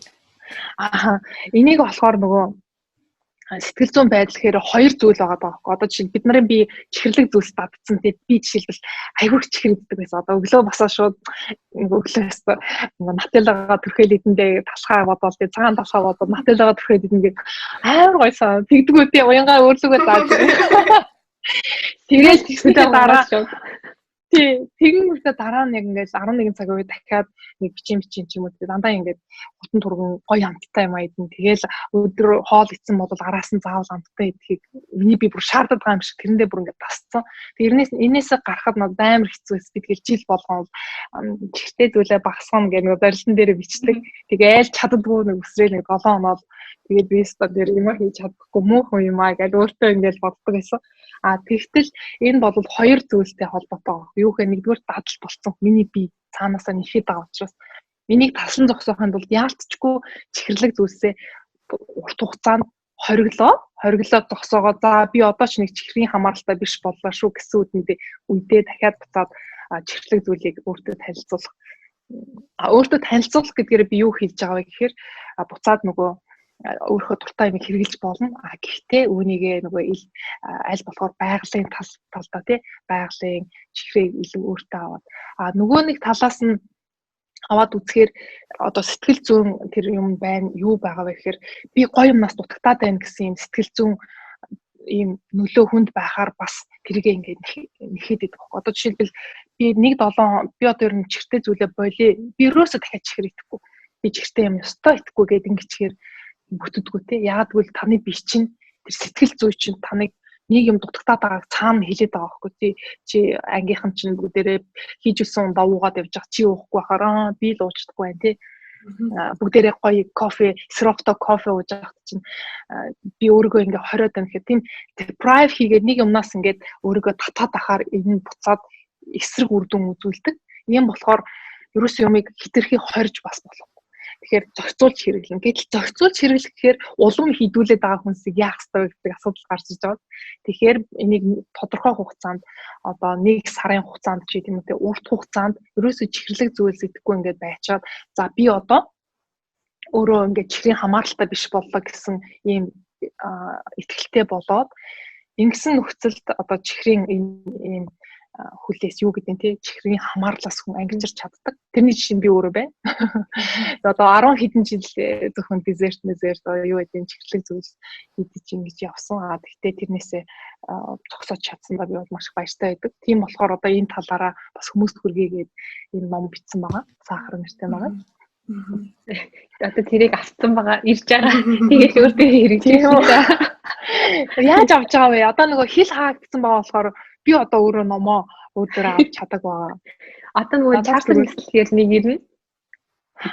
Аа, энийг болохоор нөгөө сэтгэл зүйн байдал гэхээр хоёр зүйл байгаа байхгүй. Одоо жишээ, бид нарын бие чихэрлэг зүйлс дадсан, тий. Би жишээлбэл айгүй их чихэр иддэг байсан. Одоо өглөө босоо шууд өглөөс нөгөө нателлагаа түрхэл идэндээ талхаа бодоол, тий, цагаан талхаа бодоод нателлагаа түрхэл идэн гээд амар гойсон. Тэгдэггүй, тий, уянгаа өөрлөгөө зааж. Тэгэл тэгснээ дараа. Тий, тэгэнгүүтээ дараа нь яг ингээд 11 цаг үе дахиад нэг бичин бичин ч юм уу, дандаа ингээд хутан турган гоё амттай юм аядна. Тэгэл өдөр хоол идсэн бол араас нь заавал амттай идэхийг миний бие бүр шаардаад байгаа юм шиг тэрэндээ бүр ингээд тасцсан. Тэг эрнээс энээсээ гарахад надад амар хэцүү байсан. Би тэгэл жил болгон чихтэй зүйлээ багасгана гэх нэг барилтан дээр бичдэг. Тэгээ айл чаддгүй нэг өсрөөл нэг 7 хоноод тэгээд би өстө тэр юм хийж чадахгүй мөөхөн юм аа гэж өөртөө ингээд боддог байсан. А тэгтэл энэ бол хоёр зүйлтэй холбоотой. Юу гэхээр, нэгдүгээр дадал болцсон. Миний бие цаанаасаа нэхэд байгаа учраас энийг таслан зогсоохын тулд яалтчгүй чихэрлэг зүйлсээ урт хугацаанд хориглоо. Хориглоод зогсоогоо, за би одоо ч нэг чихрийн хамааралтай биш боллоо шүү гэсэн үдэндээ үедээ дахиад буцаад чихэрлэг зүйлийг өөртөө танилцуулах. А өөртөө танилцуулах гэдгээр би юу хэлж байгаа вэ гэхээр, буцаад нөгөө өөрийнхөө дуртай юм хэрэгжилж болно. А гэхдээ үүнийгээ нөгөө аль болохоор байгалийн тал талдаа, тий, байгалийн чихрийг илүү өөртөө аваад, а нөгөө нэг талаас нь аваад үзэхээр одоо сэтгэл зүйн тэр юм байна, юу байгаа вэ гэхээр, би гоё юмнаас дутагтаад байна гэсэн юм сэтгэл зүйн ийм нөлөө хүнд байхаар бас тэргээ ингээд нэхэд идэх байхгүй. Одоо жишээлбэл, би нэг долоон би одоо ер нь чихэртэй зүйлээ болиё. Би ерөөсөө дахиад чихэр идэхгүй. Би чихэртэй юм ёстой идэхгүй гэдэг ингэчгээр бүтдэггүй, те. Яагаад гэвэл таны бие чинь, тэр сэтгэл зүй чинь таныг нэг юм дутагтаад байгааг цаана хэлээд байгаа байхгүй, тий. Чи ангийнхан чинь бүгдээрээ хийжүүлсэн ундаа уугаад явж байгаа, чи уухгүй байхаар аа би л ууж чадахгүй байна, тий. Бүгдээрээ гоё кофе, сироптой кофе ууж байхад чинь би өөрийгөө ингээ хориод байна гэхээр тийм deprive хийгээд нэг юмнаас ингээд өөрийгөө татаад ахаар энэ буцаад эсрэг үр дүн үзүүлдэг. Ийм болохоор ерөөсөө юмыг хэтэрхий хорж бас болохгүй. Тэгэхээр зохицуулж хэрэглэнэ. Гэтэл зохицуулж хэрэглэх гэхээр улам хідүүлээд байгаа хүнсийг яах ёстой вэ гэдэг асуудал гарч иж байгаа. Тэгэхээр энийг тодорхой хугацаанд, одоо нэг сарын хугацаанд ч гэдэм үү, урт хугацаанд ерөөсөө чихэрлэг зүйлс идэхгүй ингээд байчаад, за би одоо өөрөө ингээд чихрийн хамааралтай биш боллоо гэсэн ийм итгэлтэй болоод, ингэсэн нөхцөлд одоо чихрийн ийм Хүлээс юу гэдэг нь те чихрийн хамаарлаас хүн ангижирч чаддаг. Тэрний жишээ нь би өөрөө байна. Одоо 10 хэдэн жил зөвхөн дезерт мезерт юу гэдэг нь чихэрлэг зүйл идэж ингэж явсан. А тэгтээ тэрнээсээ зогсоож чадсан ба би бол маш их баяртай байдаг. Тийм болохоор одоо энэ талаараа бас хүмүүст хүргэгээд энэ ном бичсэн байгаа. Сахар нэртэй байгаа. Одоо тэрийг авсан байгаа, ирж байгаа. Тэгэл өөр дээр хэрэглэх юм да. Яаж авч байгаа вэ? Одоо нөгөө хил хаагдсан байгаа болохоор би одоо өөрөө номоо өөр авч чадаг байгаа. Одоо нөгөө Чарльз гэсэлгээр нэг ирнэ.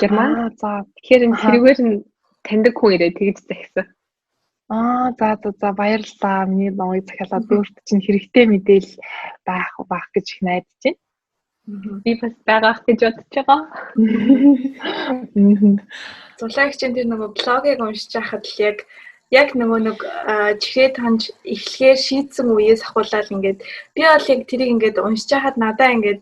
Герман. За. Тэгэхээр энэ тэрүүгээр нь таньдаг хүн ирээ тэгж захисан. Аа за баярлалаа. Миний номыг захиалаад өөрт чинь хэрэгтэй мэдээлэл байх гэж их найдаж байна. Би бас байгаах гэж бодож байгаа. Зулаагч чинь тэр нөгөө блогийг уншиж байхад л яг нөгөө нэг чихрээ таньж эхлэхээр шийдсэн үеэс ахуулаад ингээд би бол яг тэрийг ингээд уншиж байхад надаа ингээд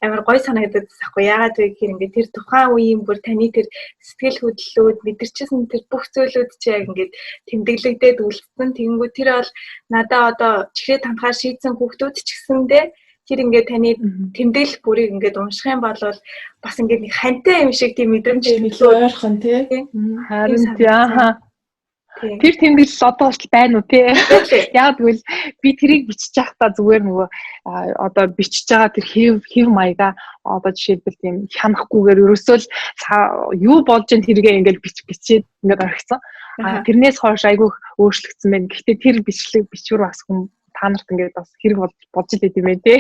амар гоё санагдаад байсан. Яагаад вэ гэхээр ингээд тэр тухайн үеийн бүр таны тэр сэтгэл хөдлөлүүд мэдэрчсэн тэр бүх зүйлүүд чи яг ингээд тэмдэглэгдээд үлдсэн. Тэгэнгүүт тэр бол надаа одоо чихрээ танхаар шийдсэн хүүхдүүд ч гэсэндээ тэр ингээд таны тэмдэглэл бүрийг ингээд унших юм бол бас ингээд нэг хантай юм шиг тийм мэдрэмж нэлээ ойрхон тий. Харин тий. Тэр тэмдэглэл одоо ч байна уу тий. Яг тэгвэл би тэрийг бичиж байхдаа зүгээр нөгөө одоо бичиж байгаа тэр хэв маяга одоо жишээлбэл тийм хянахгүйгээр ерөөсөө л юу болж ин тэргээ ингээд бичээд ингээд орхисон. А тэрнээс хойш айгүйх өөрчлөгдсөн байна. Гэхдээ тэр бичлэг бичвэр бас хүн та нарт ингээд бас хэрэг болж л идэм байх тий.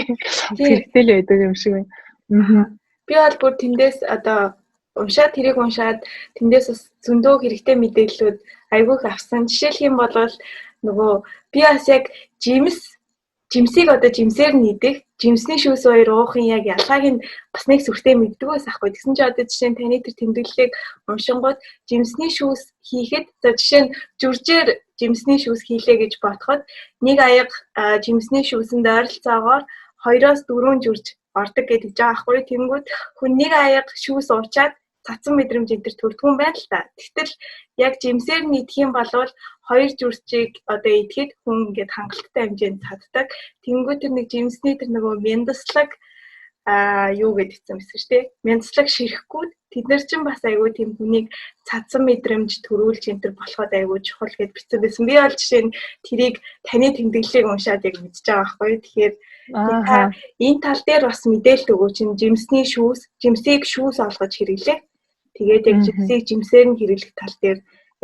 Хэрэгтэй л байдаг юм шиг байна. Би бол бүр тэндээс одоо уншаад тэрийг уншаад тэндээс бас зөндөө хэрэгтэй мэдээллүүд айгүйх авсан. Жишээлх юм бол нөгөө би бас яг жимсийг одоо жимсээр нь идэх, жимсний шүүс хоёр уухын яг ялгааг нь бас нэг сүртэй мэддэг байсан аахгүй. Тэгсэн чинь одоо жишээ нь таны тэр тэмдэглэлийг уншингууд жимсний шүүс хийхэд за жишээ нь зүржээр жимсний шүүс хийлээ гэж бодоход нэг аяга жимсний шүүсэнд ойролцоогоор 2-4 зүрж ордог гэдэг жаа аахгүй. Тэнгүүд хүн нэг аяга шүүс уучаад цацсан мэдрэмж энэ төр төрдгүн байна л та. Тэгтэл яг жимсээр нь идэх юм бол хоёр зүрчийг одоо идэхэд хүн ингээд хангалттай хэмжээнд цаддаг. Тэнгүү тэр нэг жимсний тэр нөгөө мяндслаг юу гэдгийгсэн мэт шүү дээ. Мяндслаг ширэхгүй тэд нар чинь бас айгүй тийм хүнийг цадсан мэдрэмж төрүүлж энэ төр болоход айгүй чухал гэд бичсэн байсан. Би бол жишээ нь тэрийг таны тэмдэглэлийг уншаад яг мэдчихэж байгаа байхгүй. Тэгэхээр та энэ тал дээр бас мэдээлэл өгөөч чинь жимсний шүүс, жимсийг шүүс олгож хэрэглээ. Тэгээд яг жимсийг жимсээр нь хэрэглэх тал дээр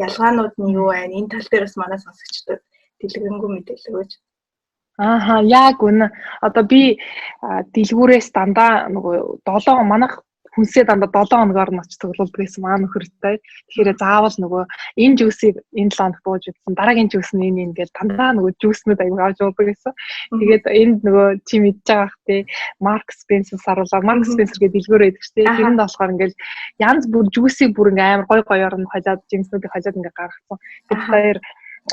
ялгаанууд нь юу байна? Энэ тал дээр бас манай сонсогчдод дэлгэрэнгүй мэдээлэл өгөөч. Ааха, яг үнэ. Одоо би дэлгүүрээс дандаа нөгөө 7 манайх хүнсээ дандаа 7 хоногоор нь очиж цуглуулдаг байсан маа нөхөртэй. Тэгэхээр заавал нөгөө энэ жүүсийг энэ 7 хоног бууж идсэн, дараагийн жүүс нь энэ энэ гэж дандаа нөгөө жүүснүүд аягүй авч уудаг байсан. Тэгээд энд нөгөө чи мэдж байгаа х тий Марк Спенсер саруулаа. Марк Спенсер гэдэг дэлгүүр байдаг шүү дээ. Тэрэнд болохоор ингээл янз бүр жүүсийг бүр ингээ амар гой гоёор нь хожоод жимснүүдийг хожоод ингээ гаргацсан. Тэр хоёр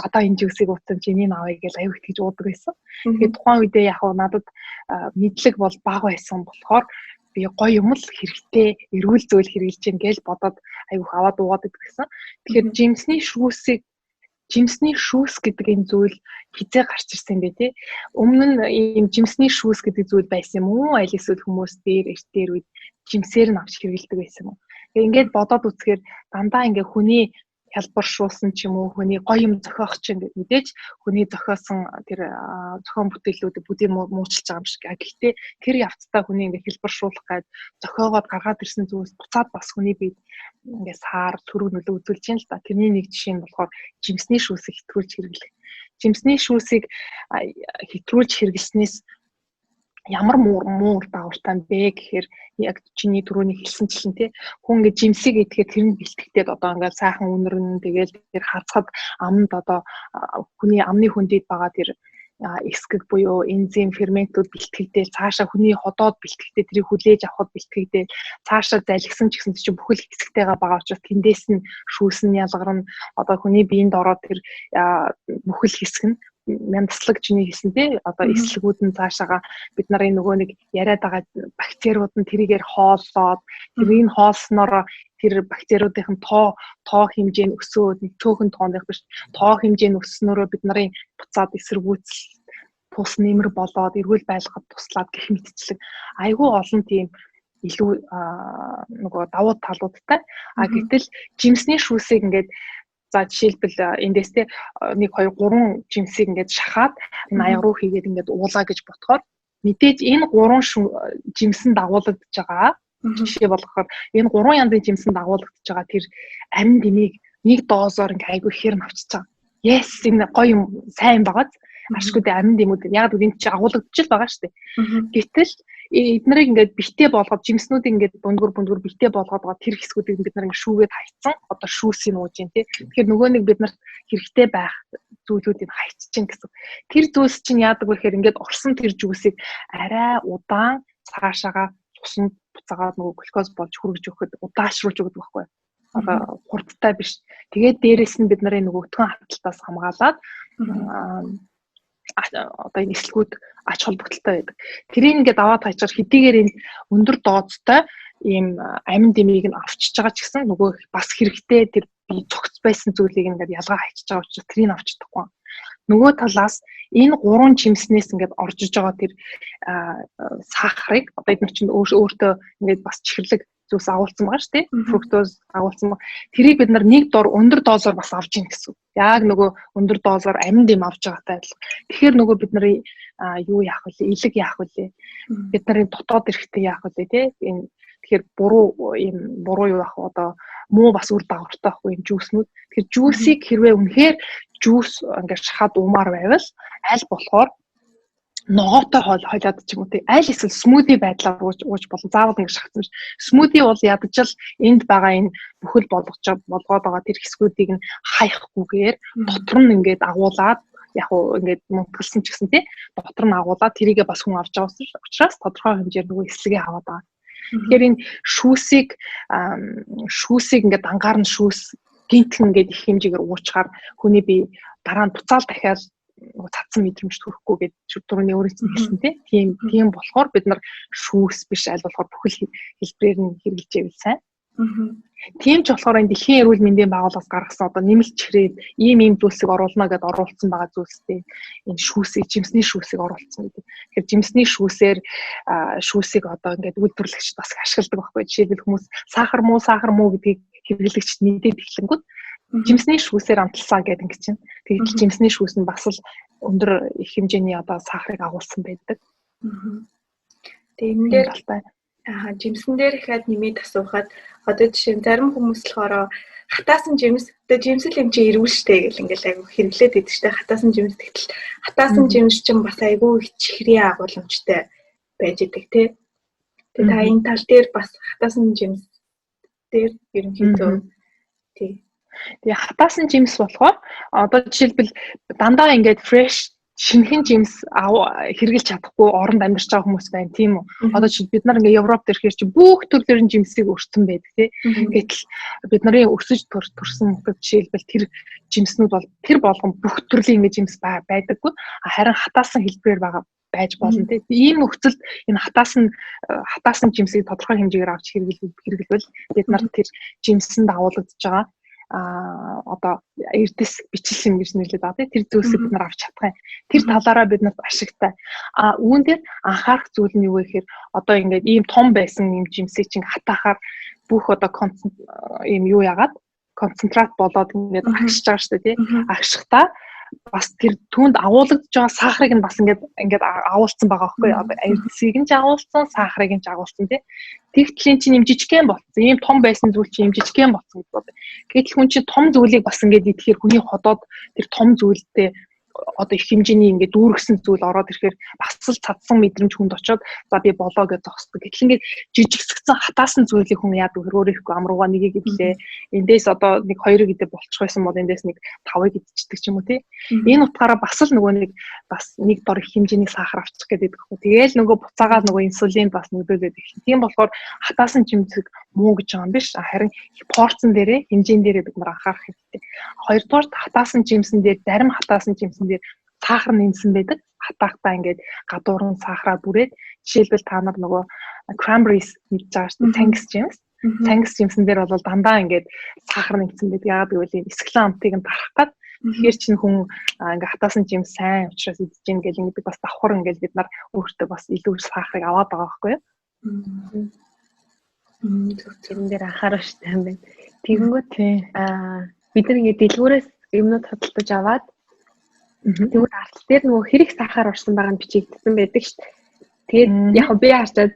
одоо энэ жүүсийг ууцсан чи энийг авъя гэж аюу итгэж уудаг байсан. Тэгээд тухайн үедээ яг надад мэдлэг бол бага байсан болохоор би гоё юм л хэрэгтэй, эрүүл зүйл хэрэглэж гин гэж бодоод айгүйх аваад уугаад идэх гэсэн. Тэгэхээр жимсний шүүс гэдэг энэ зүйл хизээ гарч ирсэн юм бэ те. Өмнө нь ийм жимсний шүүс гэдэг зүйл байсан юм уу? Аль эсвэл хүмүүс дээр эрт дээр үед жимсээр нь авч хэрэглэдэг байсан юм уу? Тэгээ ингээд бодоод үзэхээр дандаа ингээ хүний хялбаршуулсан ч юм уу хүний гоё юм зохиох чинь мэдээж хүний зохиосон тэр зохион бүтээлүүд бүгдийг муучилж байгаа юм шиг. Гэхдээ тэр явцдаа хүний ингээ хялбаршуулах гад зохиогоод гаргаад ирсэн зүйлс буцаад бас хүний биед ингээ саар сөрөг нөлөө үзүүлж байна л да. Тэрний нэг жишээ нь болохоор жимсний шүүсийг хэтрүүлж хэрэглэх. Жимсний шүүсийг хэтрүүлж хэрэглэснээс ямар муу үр дагавартай бэ гэхээр яг чиний түрүүний хэлсэнчлэн тий хүн ингээ жимсийг идэхээр тэр нь бэлтгэдэг одоо ингээ сайхан үнэрнэ тэгэл тэр хацхад амд одоо хүний амны хүндэд байгаа тэр эсгэг буюу энзим ферментүүд бэлтгэгдэл цаашаа хүний ходоод бэлтгэхдээ тэрийг хүлээж авахд бэлтгэгдэл цаашаа залгисан ч гэсэн чинь бүхэл хэсэгтэйгээ байгаа учраас тэндээс нь шүүс нь ялгарна одоо хүний биед ороод тэр бүхэл хэсэг нь мяндслаг чиний хэлсэн тий одоо эслэгүүд нь цаашаага бид нарын нөгөө нэг яриад байгаа бактериуд нь тэрийгээр хооллоод тэрийг хоолснороо тэр бактериудын тоо хэмжээ нь өсөөд нэг цөөхөн тооных биш тоо хэмжээ нь өсснөөрөө бид нарын буцаад эсэргүүцэл тус нэмэр болоод эрүүл байлгахад туслаад гэх мэтчлэг айгүй олон тийм илүү нөгөө давуу талуудтай. А гэтэл жимсний шүүсийг ингээд за жишээлбэл эндээс те 1 2 3 жимсийг ингээд шахаад 80 руу хийгээд ингээд уулаа гэж ботхоор мэдээж энэ гурван жимсэн дагуулгадж байгаа. Жишээ болгохоор энэ гурван янзын жимсэн дагуулгадж байгаа тэр амин дэмийг нэг дозоор ингээ айгүй ихээр нь авчиж байгаа. Yes, энэ гоё юм, сайн байгааз. Ашгүй дээ амин дэмүүд яг гэвэл энэ чи агуулгадж л байгаа шүү дээ. Гэтэл эднэрийг ингээд битээ болгоод жимснүүдийг ингээд бундгар бундгар битээ болгоод байгаа тэр хэсгүүдийг бид нар ингээд шүүгээд хайцсан. Одоо шүүсийг ууж юм тий. Тэгэхээр нөгөө нэг бид нарт хэрэгтэй байх зүйлүүдийг хайччихин гэсэн. Тэр зүйлс чинь яадаг вэ гэхээр ингээд орсон тэр жүүсийг арай удаан цаашаага цуснд буцаагаад нөгөө глюкоз болж хүргэж өгөхөд удаашруулж өгдөг байхгүй юу? Одоо хурдтай биш. Тэгээд дээрэс нь бид нарын нөгөө өтгөн хаталтаас хамгаалаад одоо энэ эслэгүүд ач холбогдолтой байдаг. Тэрийг ингээд аваад хайчаар хэдийгээр энэ өндөр дозтой ийм амин дэмийг нь авчиж байгаа ч гэсэн нөгөө бас хэрэгтэй тэр би цогц байсан зүйлийг ингээд ялгаа хайчиж байгаа учраас тэрийг авч чадахгүй. Нөгөө талаас энэ гурван жимснээс ингээд орж иж байгаа тэр сахарыг одоо эдгээр чинь өөртөө ингээд бас чихэрлэг зүйлс агуулсан байгаа шүү дээ. Фруктоз агуулсан. Тэрийг бид нар нэг дор өндөр дозоор бас авч ийн гэсэн. Яг нөгөө өндөр дозоор амин дэм авч байгаатай адилхан. Тэгэхээр нөгөө бид нарын юу яах вэ? Илэг яах вэ? Бид нарын дотоод эрэхтэй яах вэ те? Энэ тэгэхээр буруу юм буруу юу яах вэ? Одоо муу бас үр дагавартай байхгүй юм жүүснүүд. Тэгэхээр жүүсийг хэрвээ үнэхээр жүүс ингээд шахаад уумаар байвал аль болохоор ногоотой хойлоод ч юм уу тий аль эсвэл смузи байдлаар ууж болно. Заавал ингэ шахацсан биш. Смузи бол ядаж л энд байгаа энэ бүхэл болгоод байгаа тэр хэсгүүдийг нь хаяхгүйгээр дотор нь ингээд агуулад яг уу ингээд мунтгалсан ч гэсэн тий дотор нь агуулад тэрийгээ бас хүн авч байгаа учраас тодорхой хэмжээр нөгөө эслэгээ аваад байгаа. Тэгэхээр энэ шүүсийг ингээд дангаар нь шүүс гинтхэн ингээд их хэмжээгээр уучгаар хүний бие дараа нь буцаал дахиад цадсан мэдрэмж төрөхгүй гэж түрүүний өөрийн чинь хэлсэн тийм тийм болохоор бид нар шүүс биш аль болохоор бүхэл хэлбэрээр нь хэрэгжилж байвал сайн. Тийм ч болохоор энэ дэлхийн эрүүл мэндийн байгууллагаас гаргасан одоо нэмэлт чихрээд ийм ийм зүйлсийг оруулна гэдээ оруулсан байгаа зүйлстэй энэ шүүсийг жимсний шүүсийг оруулсан гэдэг. Тэгэхээр жимсний шүүсээр шүүсийг одоо ингээд үйлдвэрлэгчд бас ашигладаг байхгүй. Жишээлбэл хүмүүс сахар муу гэдгийг хэрэглэгчд мэдээд эхлэнгүүт жимсний шүүсээр амталсан гэдэг ингэ чинь. Тэгээд жимсний шүүс нь бас л өндөр их хэмжээний одоо сахарыг агуулсан байдаг. Тэгээд энэ дээр жимсэн дээр ихэд нэмээд асуухад одоо жишээ нь зарим хүмүүс болохоор хатаасан жимс одоо жимсэл юм чи эрүүл штэ гэл ингээл айгу хэрэглээд идэв штэ хатаасан жимс тэгтэл хатаасан жимс чинь бас айгу их чихрийн агуулмжтай байж идэг тий. Тэгээд та энэ тал дээр бас хатаасан жимс дээр ерөнхийдөө тий. Тэгээ хатаасан жимс болохоор одоо жишээлбэл дандаа ингээд fresh шинэхэн жимс хэрэглэж чадахгүй оронд амьдарч байгаа хүмүүс байна тийм үү. Одоо жишээ бид нар ингээд Европт ирэхээр чи бүх төрлөөрийн жимсийг өртсөн байдаг тий. Гэтэл бид нарын өсөж төрсөн нутагт жишээлбэл тэр жимснүүд бол тэр болгон бүх төрлийн ингээд жимс байдаггүй. Харин хатаасан хэлбэрээр байгаа байж болно тий. Ийм нөхцөлд энэ хатаасан жимсийг тодорхой хэмжээгээр авч хэрэглэвэл бид нар тэр жимсэнд агуулгадж байгаа одоо эрдэс бичлэл юм гэж нэрлэдэг байгаа тий. Тэр зүйлсийг бид нар авч чадах юм. Тэр талаараа бид нарт ашигтай. А үүн дээр анхаарах зүйл нь юу вэ гэхээр одоо ингээд ийм том байсан ийм жимсийг чинь хатаахаар бүх одоо ийм юу яагаад концентрат болоод ингээд агшиж байгаа шүү дээ тий. Агшихдаа бас тэр түүнд агуулгадж байгаа сахарыг нь бас ингээд агуулсан байгаа байхгүй юу? Эрдэсийг нь ч агуулсан, сахарыг нь ч агуулсан тий. Тэгтлийн чинь юм жижигхэн болцсон. Ийм том байсан зүйл чинь юм жижигхэн болцсон гэж бодъё. Гэтэл хүн чинь том зүйлийг бас ингээд идэхээр хүний ходоод тэр том зүйлтэй одоо их хэмжээний ингээд дүүргэсэн зүйл ороод ирэхээр бас л цадсан мэдрэмж хүнд очоод за би болоо гэж зогсдог. Гэтэл ингээд жижигсгцэн хатаасан зүйлийг хүн яадаг вэ? Өөрийнхөө амрууга нэгийг идлээ. Эндээс одоо нэг хоёрыг идэ болчих байсан бол эндээс нэг тавыг идчихдэг ч юм уу тий. Энэ утгаараа бас л нөгөө нэг бас нэг дор их хэмжээний сахар авчих гэдэг байхгүй. Тэгээл нөгөө буцаагаад нөгөө инсулин бас нөлөөлөд эхэлнэ. Тийм болохоор хатаасан жимсэг муу гэж байгаа юм биш. Харин порцон дээрээ хэмжээн дээрээ бид нар анхаарах хэрэгтэй. Хоёрдугаар хатаасан жимсэн дээр зарим хатаасан жимсэн дээр сахар нэмсэн байдаг. Хатаахтаа ингээд гадуур нь сахараа бүрээд жишээлбэл та нар нөгөө cranberries мэдж байгаа шүү дээ. Цангис жимс. Цангис жимсэн дээр бол дандаа ингээд сахар нэмсэн байдаг. Яагаад гэвэл энэ эсгэлэн амтыг нь дарах гад Тэгэхээр чинь хүн ингээ хатаасан жимс сайн учраас идэж гин гэл ингээд бас давхар ингээд бид нар өөртөө бас илүү сахарыг аваад байгаа байхгүй юу? Тэрэн дээр анхаарах хэрэгтэй юм байна. Тэгэнгүүт бид нар ингээд дэлгүүрээс юмнууд худалдаж аваад тэгвэл артал дээр нөгөө хэрэг сахар орсон байгаа нь бичигдсэн байдаг шүү дээ. Тэгээд яг би харчаад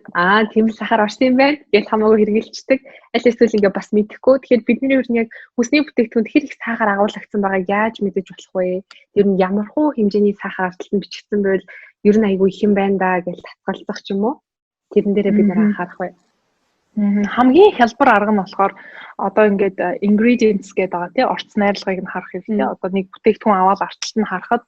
тийм л сахар орсон юм байна гэж хамаагүй хэрэгэлцдэг. Аль эсвэл ингээ бас мэдэхгүй. Тэгэхээр бидний ер нь яг хүсний бүтээгдэхүүнд хэр их сахар агуулгдсан байгааг яаж мэдэж болох вэ? Ер нь ямар хуу хэмжээний сахар арталт нь бичигдсэн байвал ер нь айгүй их юм байна да гэж татгалзах ч юм уу? Тэрэн дээрээ бид нар анхаарах бай. Хамгийн хялбар арга нь болохоор одоо ингээд ingredients гэдэг байгаа тий орц найрлагыг нь харах хэрэгтэй. Одоо нэг бүтээгдэхүүн аваад арталт нь харахад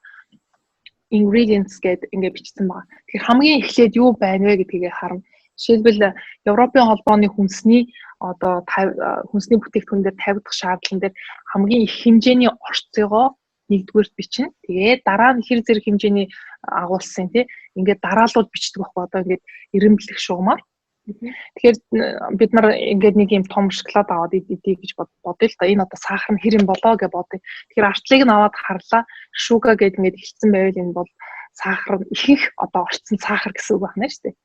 ingredients гэд ингээд бичсэн байгаа. Тэгэхээр хамгийн эхлээд юу байна вэ гэдгийг харна. Жишээлбэл Европын холбооны хүнсний одоо хүнсний бүтээгдэхүүн дээр тавигдах шаардлаган дээр хамгийн их хэмжээний орцыгоо нэгдүгээрт бичнэ. Тэгээд дараа нь хэр зэрэг хэмжээний агуулсан тий ингээд дараалууд бичдэг байхгүй одоо ингээд эрэмблэх шугамар. Тэгэхээр бид нар ингээд нэг юм том шоколад аваад идэ гэж бодъё л да. Энэ одоо сахар нь хэр юм болоо гэж бодъё. Тэгэхээр артлыг нь аваад харлаа. Шуга гэд ингээд хэлсэн байвал энэ бол сахар нь ихэнх одоо орцсон сахар гэсэн үг байна шүү дээ.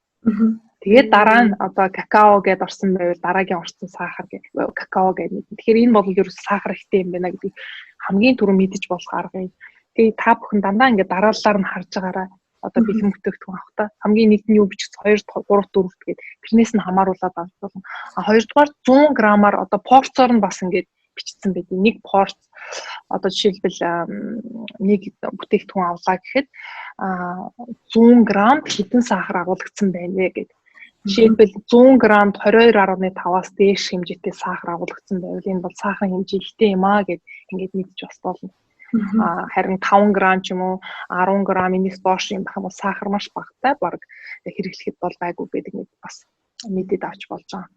Тэгээд дараа нь одоо какао гэд орсон байвал дараагийн орцсон сахар гэх какао гэд мэднэ. Тэгэхээр энэ бол ерөөс сахар ихтэй юм байна гэдгийг хамгийн түрүү мэдэж болох арга юм. Тэгээд та бүхэн дандаа ингээд дарааллаар нь харж байгаарай. Одоо бэлэн бүтээгдэхүүн авахдаа хамгийн нэгд нь юу бичигдсэн 2 3 4 гээд тэрнээс нь хамааруулаад авч болно. А хоёрдугаар 100 грамаар одоо порцоор нь бас ингээд бичигдсэн байдаг. Нэг порц одоо жишээлбэл нэг бүтээгдэхүүн авлаа гэхэд 100 грамд хэдэн сахар агуулгдсан байна вэ гэдэг. Жишээлбэл 100 грамд 22.5-аас дээш хэмжээтэй сахар агуулгдсан байвал энэ бол сахарын хэмжээ ихтэй юм аа гэд ингээд мэдчих бас болно. Харин 5 грамм ч юм уу 10 грамм энэс доош юм байх юм бол сахар маш багатай бараг хэрэглэхэд бол гайгүй гэдэг нэг бас мэдээд авч болж байгаа.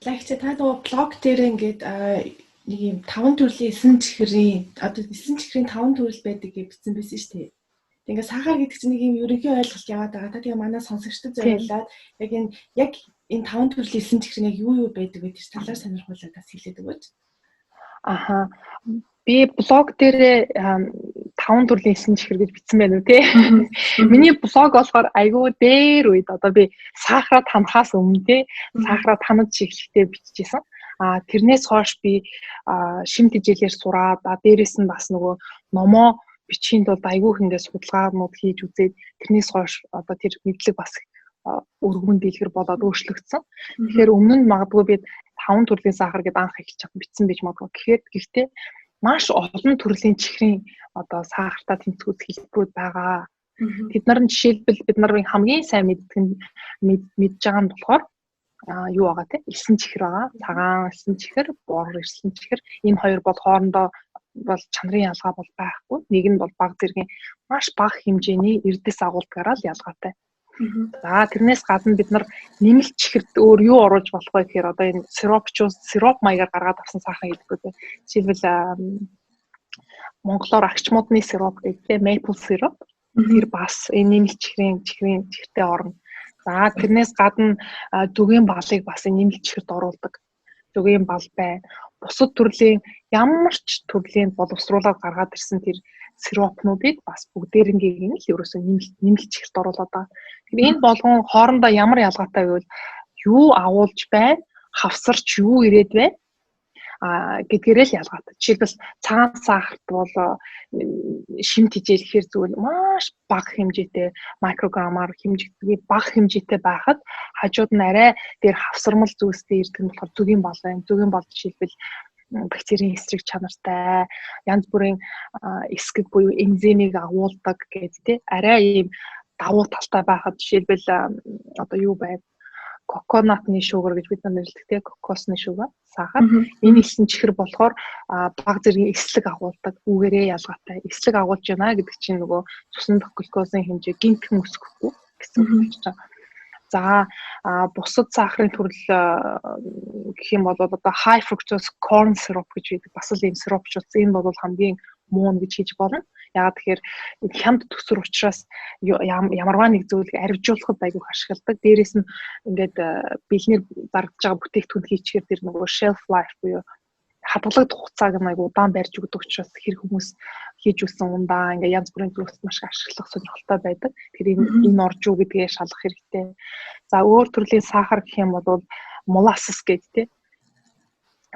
Лагч та нөгөө блог дээр ингээд нэг юм 5 төрлийн эсэн чихрийн одоо эсэн чихрийн 5 төрөл байдаг гэж бичсэн байсан шүү дээ. Ингээд сахар гэдэг чинь нэг юм ерөнхий ойлголт яваад байгаа. Та тэгээ манай сонсогчдод зориулаад яг энэ 5 төрлийн эсэн чихрийн яг юу юу байдаг вэ тэр талаар сонирхуулаад бас хэлээд өгөөч. Аха. Би блог дээрээ 5 төрлийн эсэн чихэр гэж бичсэн байна уу те. Миний блог болохоор айгүй дээр үед одоо би сахараа танахаас өмнө те сахараа танаж эхлэхдээ биччихсэн. А тэрнээс хойш би шим тэжээлээр сураад дээрээс нь бас нөгөө номоо бичхийн тулд айгүй их ингээд судалгаанууд хийж үзээд тэрнээс хойш одоо тэр мэдлэг бас өргөн дэлгэр болоод өөрчлөгдсөн. Тэгэхээр өмнө нь магадгүй би 5 төрлийн сахар гэдээ анх эхэлж байгаа бичсэн байж магадгүй. Гэхдээ маш олон төрлийн чихрийн одоо сахартай тэнцвүүц хэлбэрүүд байгаа. Тэд нар нь жишээлбэл бид нарын хамгийн сайн мэддэг нь мэдж байгаа нь болохоор юу байгаа те? Элсэн чихэр байгаа. Цагаан элсэн чихэр, бор элсэн чихэр. Энэ хоёр бол хоорондоо бол чанарын ялгаа бол байхгүй. Нэг нь бол баг зэргийн маш бага хэмжээний эрдэс агуулдгаараа л ялгаатай. За тэрнээс гадна бид нар нэмэлт чихэрт өөр юу оруулж болох вэ гэхээр одоо энэ сиропчуус сироп маягаар гаргаад авсан сахар гэдэг үү. Жишээлбэл монголоор агчмуудны сироп гэдэг те maple syrup тэр бас энэ нэмэлт чихрийн чихэртэй орно. За тэрнээс гадна зүгийн балыг бас энэ нэмэлт чихэрт оруулдаг. Зүгийн бал байна. Бусад төрлийн ямар ч төрлийн боловсруулаад гаргаад ирсэн тэр сиропнуудыг бас бүгдээрнгийг нь л ерөөсөө нэмэлт чихэрт оруулаад байгаа. Тэгэхээр энэ болгон хоорондоо ямар ялгаатай гэвэл юу агуулж байна, хавсарч юу ирээд байна гэдгээрээ л ялгаатай. Жишээлбэл цагаан сахарт бол шим тэжээл гэхэр зүйл маш бага хэмжээтэй микрограммаар хэмжигддэг бага хэмжээтэй байхад хажууд нь арай дээр хавсармал зүйлстэй ирдэг нь болохоор зүгийн бал байна. Зүгийн бал жишээлбэл бактерийн эсрэг чанартай, янз бүрийн эсгэг буюу энзимийг агуулдаг гэдэг тий арай ийм давуу талтай байхад жишээлбэл одоо юу байв? Коконатны шугар гэж бид нар нэрлэдэг тий кокосны шугар, сахар. Энэ элсэн чихэр болохоор баг зэргийн эслэг агуулдаг. Үүгээрээ ялгаатай. Эслэг агуулж байна гэдэг чинь нөгөө цусны дах глюкозын хэмжээ гинтхэн өсөхгүй гэсэн үг болчих жаа. За бусад сахарын төрөл гэх юм бол одоо high fructose corn syrup гэж байдаг. Бас л ийм сиропчулсан. Энэ бол хамгийн муу гэж хийж болно. Яагаад тэгэхээр хямд төсөр учраас ямарваа нэг зүйлийг аривжуулахад айгүйх ашигладаг. Дээрээс нь ингээд бэлнээр зарагдж байгаа бүтээгдэхүүн хийчихээр тэр нөгөө shelf life буюу Хадгалагдах хугацааг нь айгу удаан барьж өгдөг учраас хэр хүмүүс хийж үсэн ундаа ингээ янз бүрийн зүйлс маш их ашиглах сонирхолтой байдаг. Тэр энэ орж уу гэдгээ шалгах хэрэгтэй. За өөр төрлийн сахар гэх юм бол молассес гэдэг тий.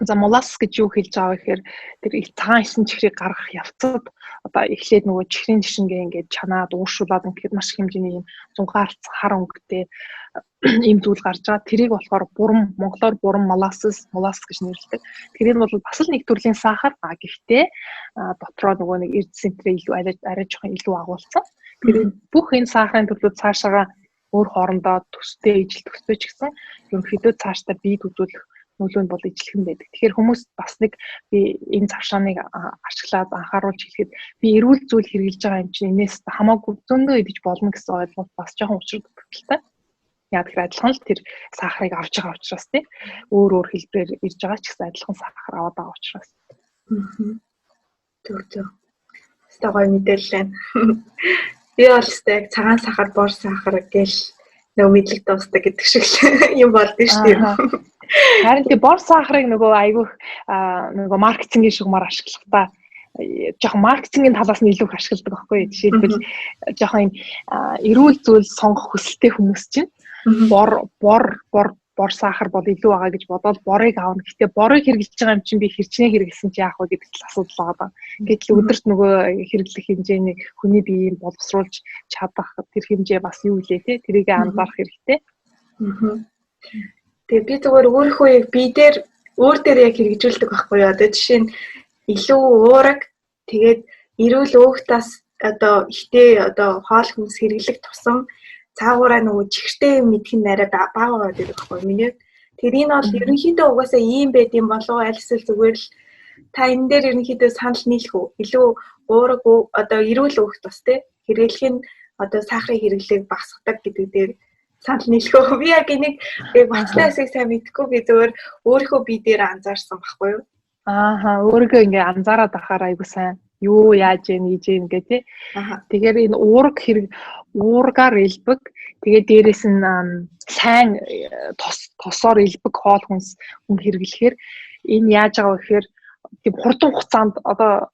За молассес гэж юу хэлж байгаа вэ гэхээр тэр их цагаан эсэн чихрийг гаргах явцад одоо эхлээд нөгөө чихрийн жишингээ ингээд чанаад ууршуулад ингээд маш их хэмжээний юм зунгаар хар өнгөтэй ийм зүйл гарч байгаа. Тэрийг болохоор бурам, монголоор бурам молассес, моласс гэж нэрлэдэг. Тэр нь бол бас л нэг төрлийн сахар. А гэхдээ дотроо нөгөө нэг эрд центрээ илүү арай жоохон илүү агуулсан. Тэр бүх энэ сахарын төрлүүд цаашаага өөр хоорондоо төстэй ижил төстэй ч гэсэн ерөнхийдөө цаашдаа биед үзүүлэх нөлөө нь бол ижилхэн байдаг. Тэгэхээр хүмүүс бас нэг би энэ завшааныг ашиглаад анхааруулж хэлэхэд би эрүүл зүйл хэрэглэж байгаа юм чинь энэс хамаагүй зөндөө идэж болно гэсэн ойлголт бас жоохон учир дутагдaltaй. Яг тэгэхээр адилхан л тэр сахарыг авч байгаа учраас тий өөр өөр хэлбэрээр ирж байгаа ч гэсэн адилхан сахар аваад байгаа учраас. Зөв зөв. Өстой гоё мэдээлэл байна. Би бол өстой яг цагаан сахар, бор сахар гэл нөгөө мэдлэг дуустдаг гэдэг шиг юм болдсон шүү дээ. Харин тий бор сахарыг нөгөө айгүйх нөгөө маркетингийн шугамар ашиглахдаа жоохон маркетингийн талаас нь илүү их ашигладаг байхгүй. Жишээлбэл жоохон юм эрүүл зүйл сонгох хүсэлтэй хүмүүс чинь бор бор бор бор сахар бол илүү байгаа гэж бодоод борыг авна. Гэтэ борыг хэрэглэж байгаа юм чинь би хэрчнээ хэрэглэсэн чи яах вэ гэдэг л асуудал байгаа. Гэтэл өдөрт нөгөө хэрэглэх хэмжээний хүний биеийг боловсруулж чадах тэр хэмжээ бас юу илээ те тэрийг анзаарах хэрэгтэй. Тэгээ би зүгээр өөрийнхөө яг бие дээр өөр дээр яг хэрэгжүүлдэг байхгүй юу. Одоо жишээ нь илүү уураг тэгээд эрүүл өөхтас одоо ихтэй одоо хоол хүнс хэрэглэх тусам цаагаараа нөгөө чихэртэй юм идэх нь арай бага байгаад байдаг байхгүй миний. Тэр энэ бол ерөнхийдөө угаасаа ийм байд юм болов аль эсвэл зүгээр л та энэ дээр ерөнхийдөө санал нийлэх үү? Илүү уураг одоо эрүүл өөх тус те хэрэглэх нь одоо сахарын хэрэглээг багасгадаг гэдэг дээр санал нийлэх үү? Би яг энийг яг батлаа хэсгийг сайн мэдэхгүй би зүгээр өөрийнхөө бие дээр анзаарсан байхгүй юу? Ааха, өөрийгөө ингээ анзаараад ахаар айгуу сайн юу яаж гин ийж гин гэх тий. Тэгэхээр энэ уураг хэрэг уургаар элбэг тэгээ дээрэс нь сайн тос тосоор элбэг хоол хүнс хүн хэрэглэхээр энэ яаж байгаа вэ гэхээр тийм хурдан хугацаанд одоо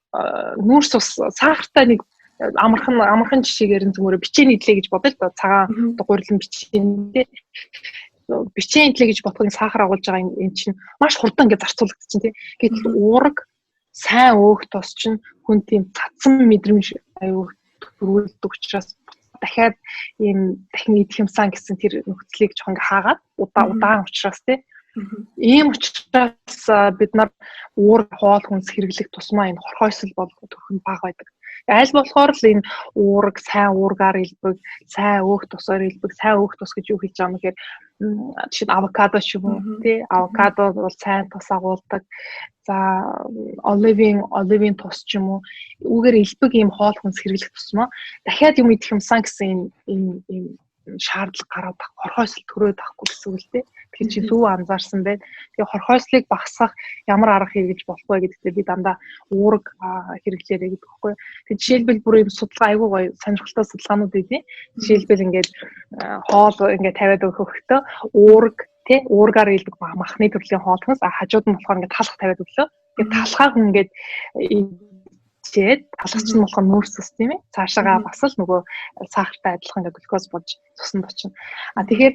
нүүрс ус сахартай нэг амархан жишээгээр нь зүгээр бичээн идлээ гэж бодъё л доо цагаан гурилан бичээн тий. Бичээн идлээ гэж бодохын сахар агуулж байгаа энэ чинь маш хурдан ингээд зарцуулагдчихээн тий. Гэтэл уураг сайн өөх тос чинь хүн тийм цадсан мэдрэмж аюу төрүүлдэг учраас дахиад ийм дахин идэх юмсан гэсэн тэр нөхцөлийг жоохон ингээ хаагаад удаан учраас тий. Ийм учраас бид нар уур хоол хүнс хэрэглэх тусмаа энэ хорхойсол бол төрөх нь бага байдаг. Аль болохоор л энэ уураг сайн уургаар элбэг, сайн өөх тусаар элбэг, сайн өөх тус гэж юу хэлж байгаа юм гэхээр жишээ нь авокадо ч юм уу тий авокадо бол сайн тус агуулдаг. За оливын тус ч юм уу үүгээр элбэг ийм хоол хүнс хэрэглэх тусмаа дахиад юм идэх юмсан гэсэн энэ ийм шаардлага гараад хорхойсол төрөөд авахгүй гэсэн үг л дээ. Тэгэхээр чи зөв анзаарсан байна. Тэгээ хорхойслыг багасгах ямар арга хэрэглэж болох вэ гэдэгтээ би дандаа уураг хэрэглээрэй гэдэг байхгүй. Тэгээ жишээлбэл бүр юм судалгаа айгүй гоё сонирхолтой судалгаанууд өгдөө. Жишээлбэл ингээд хоол ингээд тавиад өгөхдөө уураг тий уургаар илдэг махны төрлийн хоол хүнс хажууд нь болохоор ингээд талх тавиад өглөө. Тэгээ талхаа хүн ингээд чээд талхч нь болохоор нүүрс ус тийм ээ. Цаашаагаа бас л нөгөө сахартай адилхан ингээд глюкоз болж цуснд очино. А тэгэхээр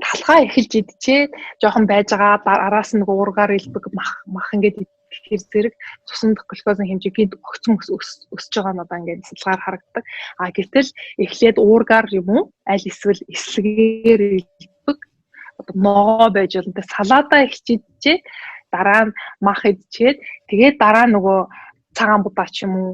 талхаа эхэлж идчихээд жоохон байж байгаа араас нь нөгөө уургаар илбэг мах ингээд идэхээр зэрэг цуснд глюкозын хэмжээ гинт огцон өсөж байгаа нь одоо ингээд судалгаар харагддаг. А гэтэл эхлээд уургаар юм уу аль эсвэл эслэгээр илбэг одоо ногоо байж болно. Тэг салаадаа эхэлж идчихээ дараа нь мах идчихээд тэгээд дараа нь нөгөө цагаан будаа ч юм уу